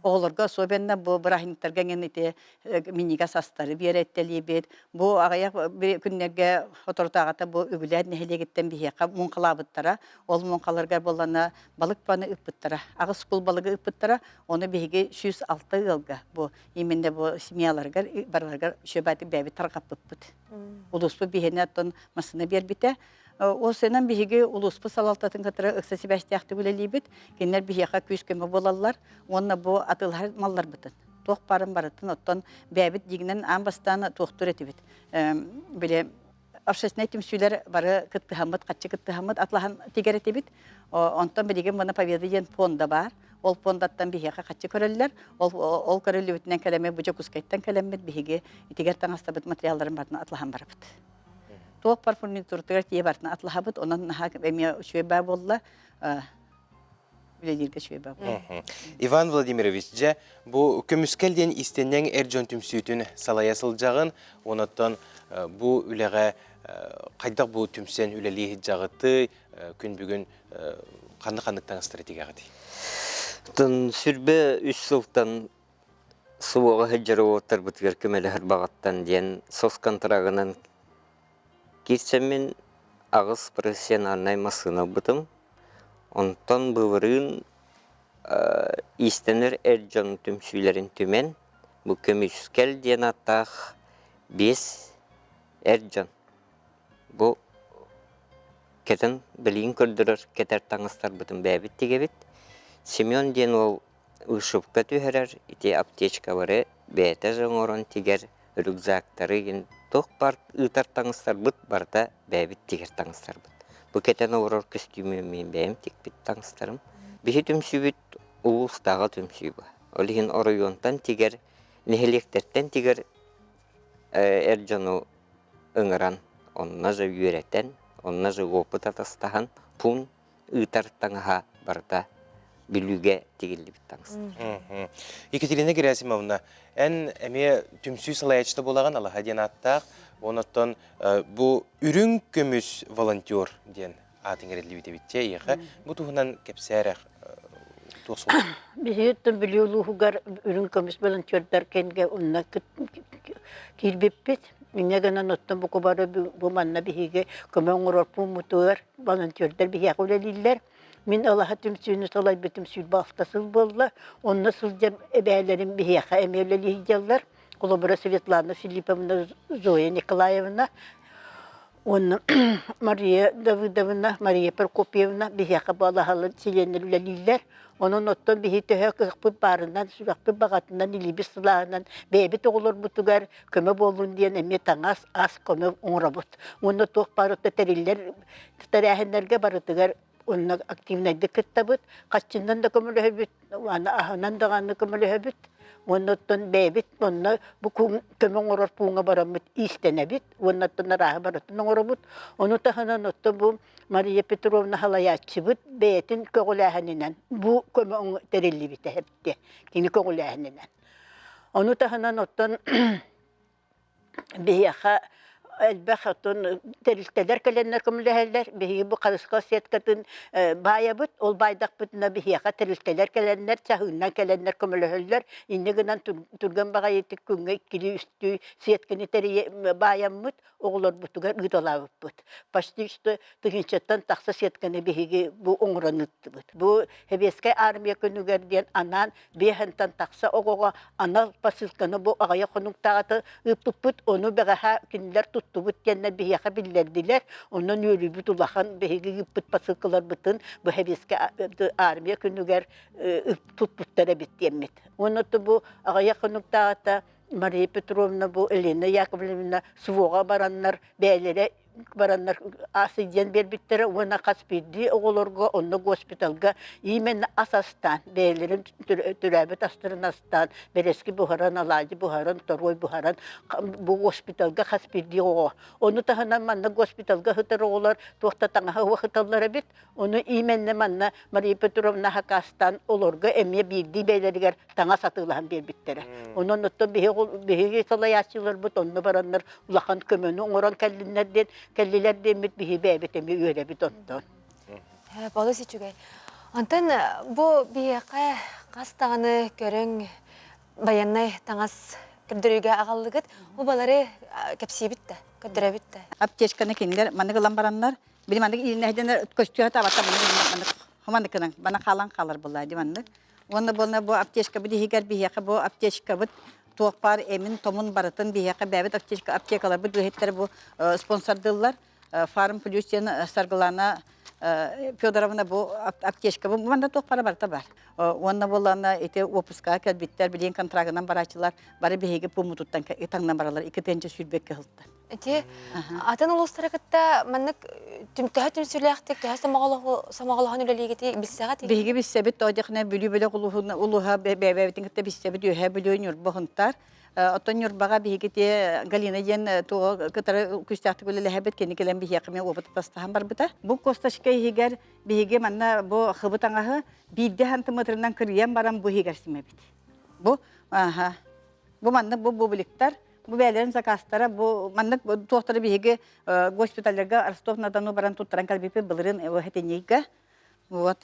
Speaker 7: Оҕолорго особенно бу бырааһынньыктарга эҥин ити минньигэс астары биэрэттэлиибит. Бу аҕыйах күннэргэ соторутааҕыта бу Үгүлээт нэһилиэгиттэн биһиэхэ муҥхалаабыттара. Ол муҥхаларыгар буоллаҕына балык баны ыппыттара. Аҕыс кул балыгы ыппыттара. Ону биһиги 106 ыалга бу именно бу семьяларыгар барыларыгар үчүгэйдик бэйэбит тарҕаппыппыт. Улууспут биһиэнэ оттон массыына биэрбитэ. Ол сынан биһиги улууспут салалтатын кытары ыкса сибээстээхтик үлэлиибит. Кинилэр биһиэхэ күүс-көмө буолаллар уонна бу атыылаһар малларбытын туох баарын барытын оттон бэйэбит дьиҥинэн аан бастаан туохтуур этибит. Били. общественнай түмсүүлэр бары кыттыһаммыт, хаччы кыттыһаммыт атлаһан тигэр этибит. Онтон билигин мына Победа диэн фонда баар. Ол фондаттан биһиэхэ хаччы көрөллөр. Ол, ол көрүллүбүтүнэн кэлэммит, бу Дьокуускайтан кэлэммит биһиги итигэр таҥастабыт материалларын барытын атлаһан барабыт. Туох бар фурнитуртугар тиийэ барытын атлаһабыт, онон наһаа эмиэ үчүгэй баа буолла. Үлэлииргэ үчүгэй баа буолла.
Speaker 2: Иван Владимирович, дьэ, бу көмүскэл диэн истэнньэҥ эр дьон түмсүүтүн салайа сылдьаҕын, онон бу үлэҕэ хайдах бу түмсэн үлэлии сылдьаҕытый, күн бүгүн ханнык-ханнык таҥастары тигэҕитий?
Speaker 8: Тын сүрбэ үс сылтан СВО-ҕа сылдьар уолаттарбытыгар көмөлөһөр баҕаттан диэн соцконтрагынан киирсэммин аҕыс профессиональнай массыына ылбытым. Онтон былырыын иистэнэр эр дьон түмсүүлэрин түмэн бу көмүскэл диэн ааттаах биэс эр дьон Бу кэтэн билигин көрдөрөр кэтэр таҥастарбытын бэйэбит тигэбит. Семен диэн уол вышивка түһэрэр, ити аптечкалары бэйэтэ же оҥорон тигэр, рюкзактары игин туох баар ыытар таҥастарбыт барыта бэйэбит тигэр таҥастарбыт. Бу кэтэн олорор көстүүмү мин бэйэм тикпит таҥастарым. Биһи түмсүүбүт улуустааҕы түмсүү бу. Ол иһин оройуонтан тигэр, нэһилиэктэртэн тигэр эр дьону ыҥыран, онно же үөрэтэн, онно же опыт атастаһан, пуун ыытар таҥаһа барыта Бүлүүгэ тигиллибит таҥас.
Speaker 2: Екатерина Герасимовна, эн эмиэ түмсүү салайааччыта буолаҕын Алаһа диэн ааттаах, онон бу үрүҥ көмүс волонтер диэн аат иҥэриллибит эбит дьэ эйиэхэ бу туһунан кэпсээ туох суол
Speaker 9: Биһиги Бүлүү улууһугар үрүҥ көмүс волонтердар кэнгэ онно киирбиппит. Инньэ гынан оттон бу бары бу манна биһиги көмө оҥорор пууммутугар волонтердар биһиэхэ үлэлииллэр. Мин Алаһа түмсүүнү салайбытым 26 сыл буолла. Онно сылдьар эбээлэрим биһиэхэ эмиэ үлэлии сылдьаллар. Холобура Светлана Филипповна, Зоя Николаевна Уонна Мария Давыдовна, Мария Прокопьевна биһиэхэ балаһалар чилиэннэр үлэлииллэр. Онон оттон биһи төһө кыахпыт баарынан, сүрэхпит баҕатынан, илиибит сылааһынан бэйэбит оҕолорбутугар көмө буоллун диэн эмиэ таҥас, ас көмө оҥоробут. Уонна туох баар тэриллэр тэрээһиннэргэ барытыгар Онно активнайдык кыттабыт, хаччынан да көмөлөһөбүт, аны аһынан даҕаны көмөлөһөбүт. Уонна оттон бэйэбит онно бу көмө оҥорор пууҥҥа бараммыт иистэнэбит уонна оттон арааһы барытын оҥоробут. Ону таһынан оттон бу Мария Петровна салайааччыбыт бэйэтин көҕүлээһининэн бу көмө тэриллибитэ эбитэ кини көҕүлээһининэн. Ону таһынан оттон Биһиэхэ элбэх оттон тэрилтэлэр кэлэннэр көмөлөһөллөр. Биһиги бу харысхал сеткатын баайабыт. Ол баайдахпытына биһиэхэ тэрилтэлэр кэлэннэр, чаһыыннан кэлэннэр көмөлөһөллөр. Инньэ гынан түргэн баҕайытык күҥҥэ иккилии үстүү сетканы тэрийэ баайаммыт оҕолорбутугар ыыталаабыппыт. Почти что тыһыынчаттан тахса сетканы биһиги бу оҥорон ыыттыбыт. Бу Сэбиэскэй Армия күнүгэр диэн анаан биэһэнтэн тахса оҕоҕо анал посылканы бу аҕыйах хонуктааҕыта ыыппыппыт, ону бэҕэһээ кинилэр туттубут диэннэр биһиэхэ биллэрдилэр. Онон үөрүүбүт улахан, биһиги ыыппыт посылкаларбытын бу Сэбиэскэй Армия күнүгэр туппуттар эбит диэммит. Уонна бу аҕыйах хонуктааҕыта Мария Петровна бу Елена Яковлевна СВО-ҕа бараннар бэйэлэрэ бараннар сылдьан биэрбиттэрэ уонна хас биирдии оҕолорго онно госпиталга именно ас астаан бэйэлэрин төрөөбүт астарын астаан бэрэски буһаран алаадьы буһаран торуой буһаран бу госпиталга хас биирдии оҕо ону таһынан манна госпиталга сытар оҕолор туох да таҥаһа суох сыталлар эбит Ону именно манна Мария Петровна хакастаан олорго эмиэ биирдии бэйэлэригэр таҥас атыылаһан биэрбиттэрэ. Онон оттон биһиги салайааччыларбыт онно бараннар улахан көмөнү оҥорон кэллиннэр диэн кэллилэр диэммит биһи бэйэбит эмиэ үөрэбит онтон.
Speaker 1: Олус үчүгэй. Онтон бу биһиэхэ хас даҕаны көрүҥ байыаннай таҥас көрдөрүүгэ аҕаллыгыт. Бу балары кэпсиибит да, көрдөрөбүт да.
Speaker 7: Аптечканы кинилэр маннык ылан бараннар Били маннык ииннэһдэнэр көстүө табата маннык маннык бана хаалан хаалар буолла ди маннык. Уонна буолна бу аптечкабыт иһигэр биһиэхэ бу аптечкабыт туох баар эмин томун барытын биһиэхэ бэйэбит аптечка аптекаларбыт үлэһиттэрэ бу спонсордыыллар. Фарм плюс диэн Саргылана Федоровна бу аптечка бу манна туох бара барыта бар. Уонна буоллаҕына ити уоппускаҕа кэлбиттэр билигин контрагынан барааччылар бары биһиги пууммутуттан таҥнан бараллар 2 тыһыынча сүүрбэккэ сылтан.
Speaker 1: Ити атын улуустары кытта маннык төһө түмсүүлээхтик, төһө сомоҕолоһон үлэлиигити билсэҕит?
Speaker 7: Биһиги билсэбит, тоҕо диэхинэ Бүлүү бөлөх улууһун улууһа бэйэбитин кытта билсэбит Үөһээ Бүлүү, Ньурба, Сунтаар. Оттон Ньурбаҕа биһиги ти Галина диэн туоҕа кытары күүстээхтик үлэлэһэбит, кини кэлэн биһиэхэ эмиэ опыт атастаһан барбыта. Бу косточка иһигэр биһиги манна бу хыбыт таҥаһы биирдэ сантиметрынан кырыйан баран бу иһигэр симэбит. Бу, аха, бу маннык бу бубликтар Бу бэйэлэрин заказтара, бу маннык туохтары биһиги госпиталларга Ростов-на-Дону баран туттаран кэлбиппит былырыын Хэтиньийгэ. Вот.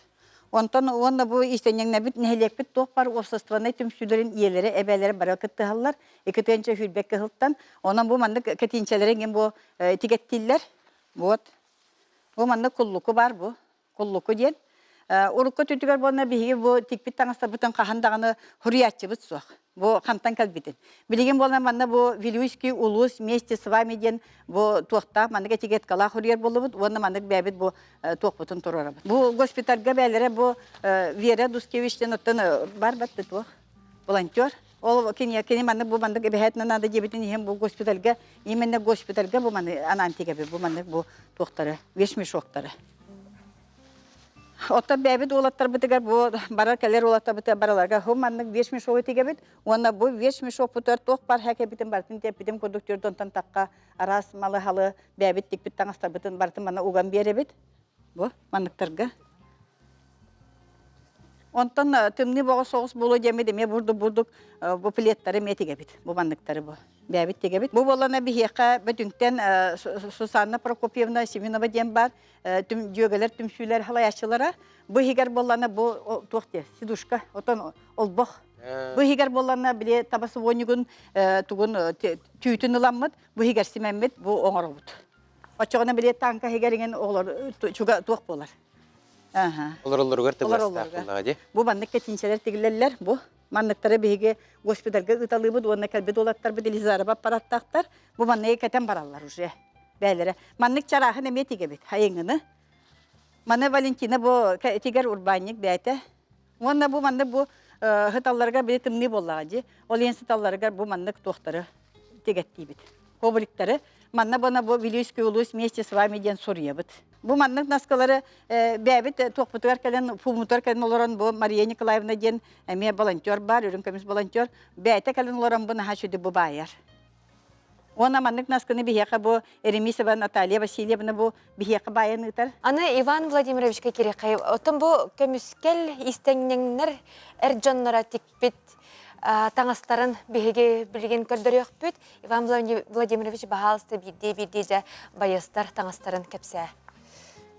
Speaker 7: Онтон уонна бу иистэнньэҥнэбит нэһилиэкпит туох бар уопсастыбаннай түмсүүлэрин ийэлэрэ, эбээлэрэ бары кыттыһаллар. Икки сүүрбэк кыһылтан. Онон бу маннык кэтиинчэлэри иҥин бу тигэттииллэр. Вот. Бу маннык куллуку бар бу. Куллуку диэн. Урукку өттүгэр буолна биһиги бу тикпит таҥастарбытын хаһан даҕаны суруйааччыбыт суох. Бу хантан кэлбитин. Билигин буолан манна бу Вилюйский улуус вместе с вами диэн бу туохтаах маннык этикеткалаах суруйар буоллубут уонна маннык бэйэбит бу туохпутун туруорабыт. Бу госпитальга бэйэлэрэ бу Вера Дускевич диэн оттон бар батты туох волонтер. Ол кини кини маннык бу маннык эбэһээтинэ наада диэбитин иһин бу госпитальга именно госпитальга бу маны анаан тигэбит бу маннык бу туохтары вещмешоктары. Оттон бэйэбит уолаттарбытыгар бу барар кэлэр уолаттарбытыгар бараларга ху маннык вещмешогу тигэбит уонна бу вещмешокпутугар туох бар хэкэбитин барытын тиэппитин курдук түрдонтон тахха араас малы-халы бэйэбит тикпит таҥастарбытын барытын манна уган биэрэбит. Бу манныктарга. Онтон тымныы боҕус соҕус буолуо диэммит эмиэ бурдук-бурдук бу пледтары эмиэ тигэбит. Бу манныктары бу. Бэйэбит тигэбит. Бу буоллана биһиэхэ Бөтүҥтэн Сусанна Прокопьевна Семенова диэн баар дьүөгэлэр түмсүүлэр халайааччылара. Бу иһигэр буоллана бу туох диэ сидушка, отон олбох. Бу иһигэр буоллана били таба субуонньугун тугун түүтүн ыламмыт, бу иһигэр симэммит, бу оҥоробут. Оччоҕуна били тааҥка иһигэр иҥин оҕолор чуга туох буолар.
Speaker 2: Олороллоругар тыбыастаах буоллаҕа дии.
Speaker 7: Бу маннык кэтиинчэлэр тигиллэллэр. Бу манныктары биһиги госпитальга ыыталыыбыт уонна кэлбит уолаттарбыт Елизарова аппараттаахтар. Бу манныгы кэтэн бараллар уже бээлэрэ. Маннык чарааһын эмиэ тигэбит хайыҥыны. Маны Валентина бу тигэр урбаанньык бэйэтэ. Уонна бу маннык бу сыталларыгар били тымныы буоллаҕа дии. Ол иһин сыталларыгар бу маннык туохтары тигэттиибит. Ковриктары. Манна бана бу Вилюйский улуус вместе с вами диэн суруйабыт. Бу маннык наскалары бэйэбит туохпутугар кэлэн, фумутугар кэлэн олорон бу Мария Николаевна диэн эмиэ волонтер бар, үрүҥ көмүс волонтер. Бэйэтэ кэлэн олорон бу наһаа сүдү бу баайар. Уонна маннык наскыны биһиэхэ бу Еремисова Наталья Васильевна бу биһиэхэ баайан ыытар.
Speaker 1: Аны Иван Владимировичка кириэххэй, оттон бу көмүскэл истэҥнэҥнэр эр дьонноро тикпит таҥастарын биһиги билигин көрдөрүөхпүт. Иван Владимирович баһаалыста биирдии-биирдии дьэ байыастар таҥастарын кэпсээ.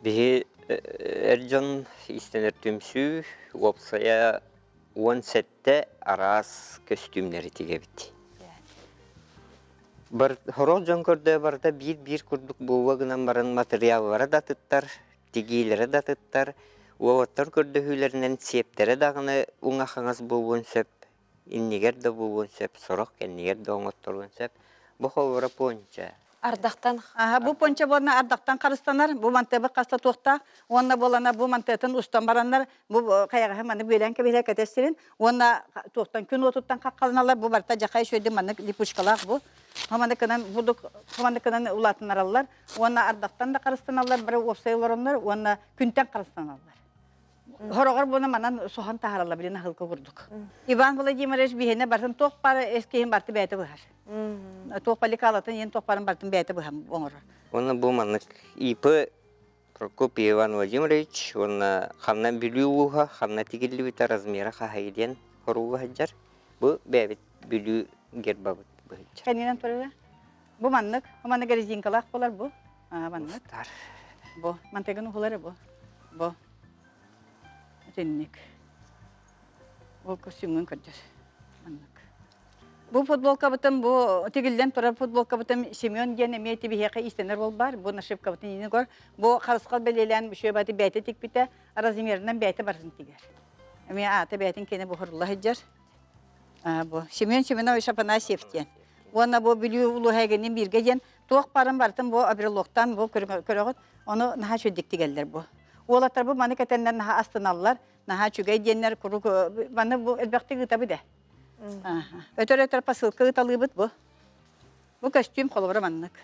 Speaker 8: Биһи эр дьон истэнэр түмсүү уопсайа 17 араас көстүүмнэри тигэбит. Бар, сорох дьон көрдөө барыта биир-биир курдук буолуо гынан баран матырыйааллара да атыттар, тигиилэрэ да атыттар, уолаттар көрдөһүүлэринэн сиэптэрэ даҕаны уҥа-хаҥас буолуон сөп, иннигэр да буолуон сөп, сорох кэннигэр да оҥотторуон сөп. Бу холобура понча.
Speaker 1: Ардахтан
Speaker 7: Аха, бу понча буолна ардахтан харыстанар, бу мантыабы хаста туохтаах, уонна буолана бу мантыатын устан бараннар, бу хайаҕаһы маны бүөлээн кэбиһэр кэтэр сирин, уонна туохтан күн уотуттан хаххаланалар, бу барыта дьахай үчүгэйдик маннык липучкалаах бу. Маннык гынан бурдук маннык гынан улаатыннараллар, уонна ардахтан да харыстаналлар, бары уопсай олороннор, уонна күнтэн харыстаналлар. Хороҕор буна манан соһон таһаараллар билин аһылка курдук. Иван Владимирович биһиэнэ барытын туох баар эскиһин барыты бэйэтэ быһар. Туох поликалатын иэн туох баарын барытын бэйэтэ быһан оҥорор.
Speaker 8: Уонна бу маннык ИП Прокопий Иван Владимирович уонна ханна Бүлүү улууһа ханна тигиллибитэ размера хаһай диэн хоруула сылдьар. Бу бэйэбит Бүлүү гербабыт быһычча.
Speaker 7: Кэннинэн турара. Бу маннык, маннык резинкалаах болар бу. Аа маннык. Бу мантыгын уһулары бу. Бу. Итинник. Ол костюмҥун көрдөр. Маннык. Бу футболкабытын бу тигиллэн турар футболкабытын Семен диэн эмиэ тибиһиэхэ иистэнэр уол баар. Бу нашивкабытын иини көр. Бу харысхал бэлиэлээн бүшүө бэйэтэ тикпитэ, размерынан бэйэтэ барытын тигэр. Эмиэ аата бэйэтин киэнэ буһурулла сылдьар. Бу Семен Семенович Афанасьев диэн. Уонна бу Бүлүү улууһа эгинин бииргэ диэн туох барын барытын бу обрелоктан бу көрөҕүт. Ону наһаа үчүгдик тигэллэр бу. Уолаттар бу маны кэтэннэр наһаа астыналлар, наһаа үчүгэй диэннэр куруук маны бу элбэхтик ыытабыт ээ. Өтөр-өтөр посылка ыыталыыбыт бу. Бу көстүүм холобура маннык.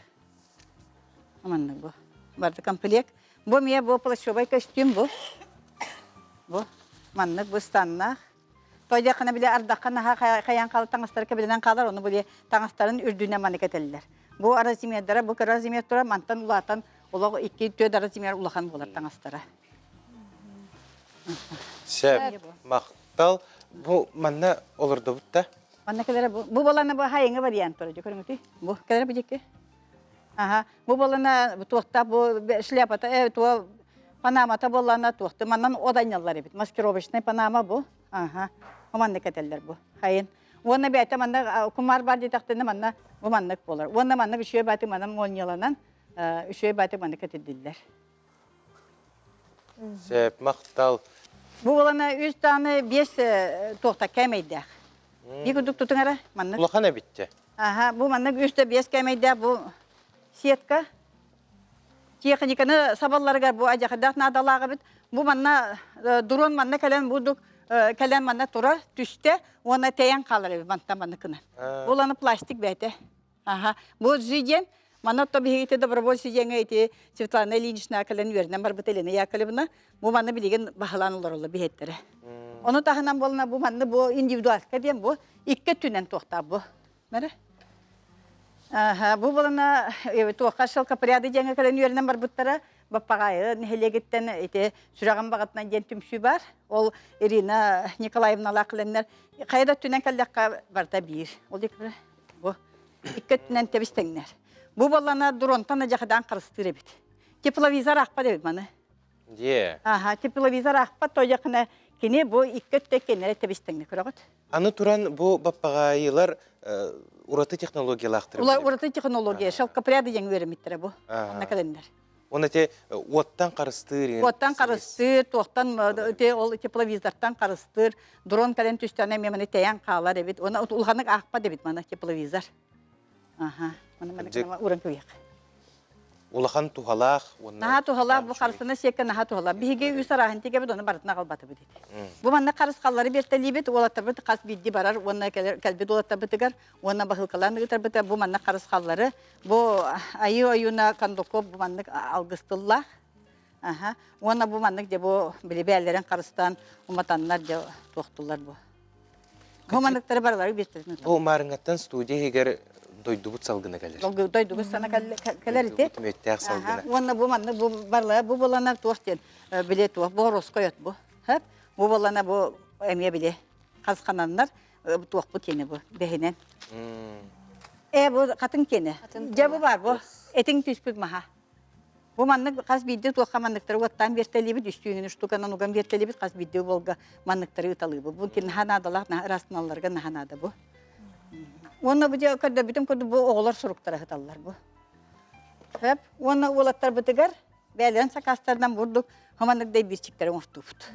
Speaker 7: Маннык бу. Барыта комплект. Бу эмиэ бу плащевай көстүүм бу. Бу маннык бу станнаах. Тойдоххуна били ардахха наһаа хайаан хаалар таҥастара кэбилэнэн хаалар, ону били таҥастарын үрдүнэн маннык этэллэр. Бу размердара, бу кыра размер турар, мантан улаатан олох икки түөрт размер улахан буолар таҥастара.
Speaker 2: Сөп, махтал. Бу манна олордубут да?
Speaker 7: Манна кэлэрэ бу, бу балана бу хайыҥы вариант турар, көрүҥүтүй. Бу кэлэрэ бу дьикки. Аха, бу буолана туохта бу шляпата э туо панамата буоллана туохты манан оданьаллар эбит. Маскировочный панама бу. Аха. Маннык этэллэр бу. Хайын. Уонна бэйэтэ манна кумаар бар диэтэхтинэ манна бу маннык буолар. Уонна маннык үчүгэй бааты манан молнияланан үчүгэй бааты маннык этирдиллэр.
Speaker 2: Сөп, махтал.
Speaker 7: Бу буолана үс дааны биэс туохта кээмэйдээх. Биир курдук тутуҥ эрэ маннык.
Speaker 2: Улахан эбитчэ.
Speaker 7: Аха, бу маннык үс да биэс кээмэйдээх бу сетка. Техниканы сабалларыгар бу адьахырдаах наадалаах эбит. Бу манна дрон манна кэлэн бурдук кэлэн манна турар, түстэ уонна тэйэн хаалар эбит мантан манныкына. Ол аны пластик бэйэтэ. Аха, бу G диэн манна то биһиги добровольцы диэҥҥэ ити Светлана Ильинична кэлэн үөрэнэн барбыт Елена Яковлевна бу манна билигин баһылаан олороллор биһиэттэрэ. Ону таһынан буолна бу манна бу индивидуалка диэн бу икки өттүнэн туохтаах бу. Мэрэ? Аха, бу буолана туохха шелкопряды диэҥҥэ кэлэн үөрэнэн барбыттара Баппаҕаайы нэһилиэгиттэн ити сүрэҕим баҕатынан диэн түмсүү бар. Ол Ирина Николаевналаах кэлэннэр хайа да өттүнэн кэллэххэ барыта биир. Ол Бу икки өттүнэн тэбис тэҥнэр. Бу буоллана дронтан адьахадаан харыстыыр эбит. Тепловизор аахпат эбит маны.
Speaker 2: Дьиэ.
Speaker 7: Аха, тепловизор аахпат тойохына кини бу икки өттө кеннere тэбис тэҥнэ көрөҕүт.
Speaker 2: Аны туран бу баппаҕаайылар ураты технологиялаахтар.
Speaker 7: Ураты технология, шелкопряды диэн үөрэммиттэрэ бу. Онно кэлэннэр.
Speaker 2: Уонна ити уоттан харыстыыр
Speaker 7: Уоттан харыстыыр, туохтан ити ол тепловизортан харыстыыр, дрон кэлэн түстэҕинэ эмиэ маны тэйэн хаалар эбит. Уонна улаханнык аахпат эбит маны тепловизор. Аха. Маны маны уран күйэх.
Speaker 2: Улахан туһалаах уонна
Speaker 7: Наһаа туһалаах бу харыстана сиэккэ наһаа туһалаах. Биһиги үс арааһын тигэбит, оны барытын аҕалбатыбыт ити. Бу манна харысхаллары биэртэлиибит, уолаттарбыт хас биирдии барар уонна кэлбит уолаттарбытыгар уонна баһыылкалаан ыытарбыта бу манна харысхаллары Бу айыы ойууна Кондуков бу маннык алгыс тыллаах. Аха. Уонна бу маннык дьэ бу билибээллэрин харыстаан уматаннар дьэ туохтулар бу. Бу манныктары барылары биэртэрин.
Speaker 2: Бу Маарыҥҥаттан студия иһигэр дойдубут салгына кэлэр.
Speaker 7: Дойдубут сана кэлэр ити.
Speaker 2: Мүөттээх салгына.
Speaker 7: Уонна бу маннык бу барылара бу буланар туох диэн биле туох бу ороскойот бу. Бу булана бу эмиэ биле хасхананнар туохпут киэнэ бу бэһинэн. Ээ бу хатыҥ киэнэ. Дьэ бу бар бу этиҥ түспүт маһа. Бу маннык хас биирдии туохха манныктары уоттаан биэртэлиибит, үстүүнүн штуканан уган биэртэлиибит, хас биирдии уолга манныктары ыыталыыбыт. Бу наһаа наадалаах, наһаа ыраастаналларга наһаа наада бу. Уонна бу дьэ көрдөрбүтүм курдук бу оҕолор суруктара ыһыталлар бу. Хөп. Уонна уолаттарбытыгар бэйэлэрин сакаастарынан бурдук хоманнык дэйбиирчиктэри оҥортуубут.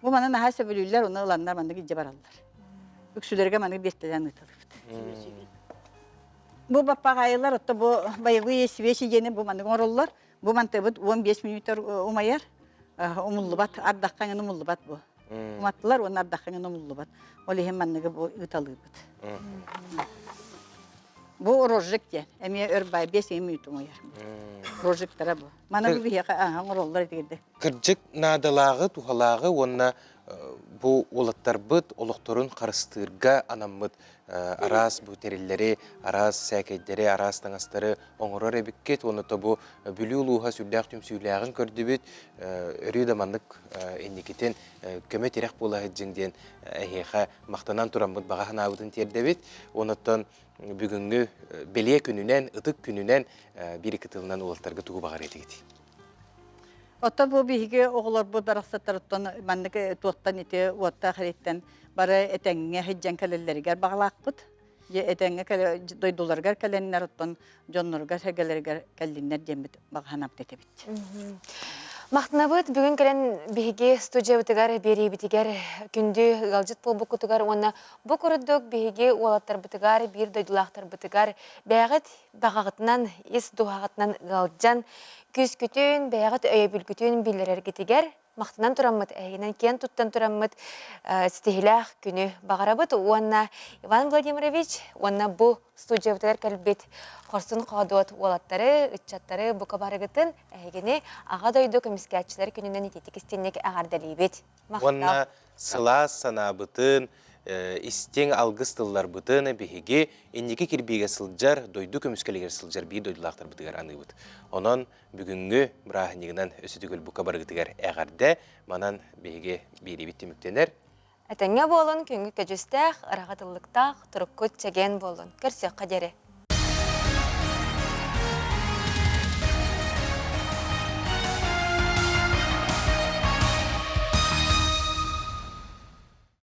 Speaker 7: Бу маны наһаа сөбүлүүллэр, ону ыланнар маннык илдьэ бараллар. Үксүлэргэ маннык биэртэлээн ыыталыыбыт. Бу баппаҕаайылар, отто бу боевые свечи диэни бу маннык оҥороллор. Бу мантыбыт 15 мүнүүтэр умайар, умуллубат, ардахха эҥин умуллубат бу. Уматтылар уонна ардахха эҥин умуллубат. Ол иһин манныгы бу ыыталыыбыт. Бу рожжик диэн, эмиэ өр бай 5 мүнүүт умайар. Рожжиктара бу. Маны бу биһиэхэ оҥороллор этигирдэ.
Speaker 2: Кырдьык наадалааҕы, туһалааҕы уонна бу уолаттарбыт олохторун харыстыырга анаммыт араас бу тэриллэри, араас сээкэйдэри, араас таҥастары оҥорор эбиккит. Уонна то бу Бүлүү улууһа сүрдээх түмсүүлээҕин көрдүбүт. Өрүү да маннык инникитин көмө-тирэх буола сылдьыҥ диэн эһиэхэ махтанан тураммыт баҕа санаабытын тиэрдэбит. Онуттан бүгүҥҥү бэлиэ күнүнэн, ытык күнүнэн биир икки тылынан уолаттарга тугу баҕар этигитий?
Speaker 7: Оттон бу биһиги оҕолорбут барахсаттарыттан маннык туохтан ити уоттаах эриттэн бары этэҥҥэ сылдьан кэлэллэригэр баҕалаахпыт. Дьэ этэҥҥэ дойдуларыгар кэлэннэр оттон дьонноругар-сэргэлэригэр кэллиннэр диэммит баҕа санаабыт этэбит.
Speaker 1: Махтанабыт бүгүн кэлэн биһиги студиябытыгар биэриибитигэр күндү ыалдьыт буолбуккутугар уонна бу курдук биһиги уолаттарбытыгар биир дойдулаахтарбытыгар бэйэҕит баҕаҕытынан ис дууһаҕытынан ыалдьан күүскүтүн бэйэҕит өйөбүлгүтүн биллэрэргитигэр. махтанан тураммыт, эһигинэн киэн туттан тураммыт ситиһилээх күнү баҕарабыт уонна Иван Владимирович уонна бу студиябытыгар кэлбит хорсун хоодуот уолаттары, ыччаттары бука барыгытын эһигини Аҕа дойду көмүскээччилэр күнүнэн итиитик истинник эҕэрдэлиибит. Махтал.
Speaker 2: Уонна сылаас санаабытын, истиҥ алгыс тылларбытын биһиги инники кирбиигэ сылдьар, дойду көмүскэлигэр сылдьар биир дойдулаахтарбытыгар аныыбыт. Онон бүгүҥҥү бырааһынньыгынан өссө төгүл бука барыгытыгар эҕэрдэ. Манан биһиги биэриибит түмүктэнэр.
Speaker 1: Этэҥҥэ буолун, күҥҥү көдьүүстээх, ыраҕа тыллыктаах, туруккут чэгиэн буоллун. Көрсүөххэ диэри.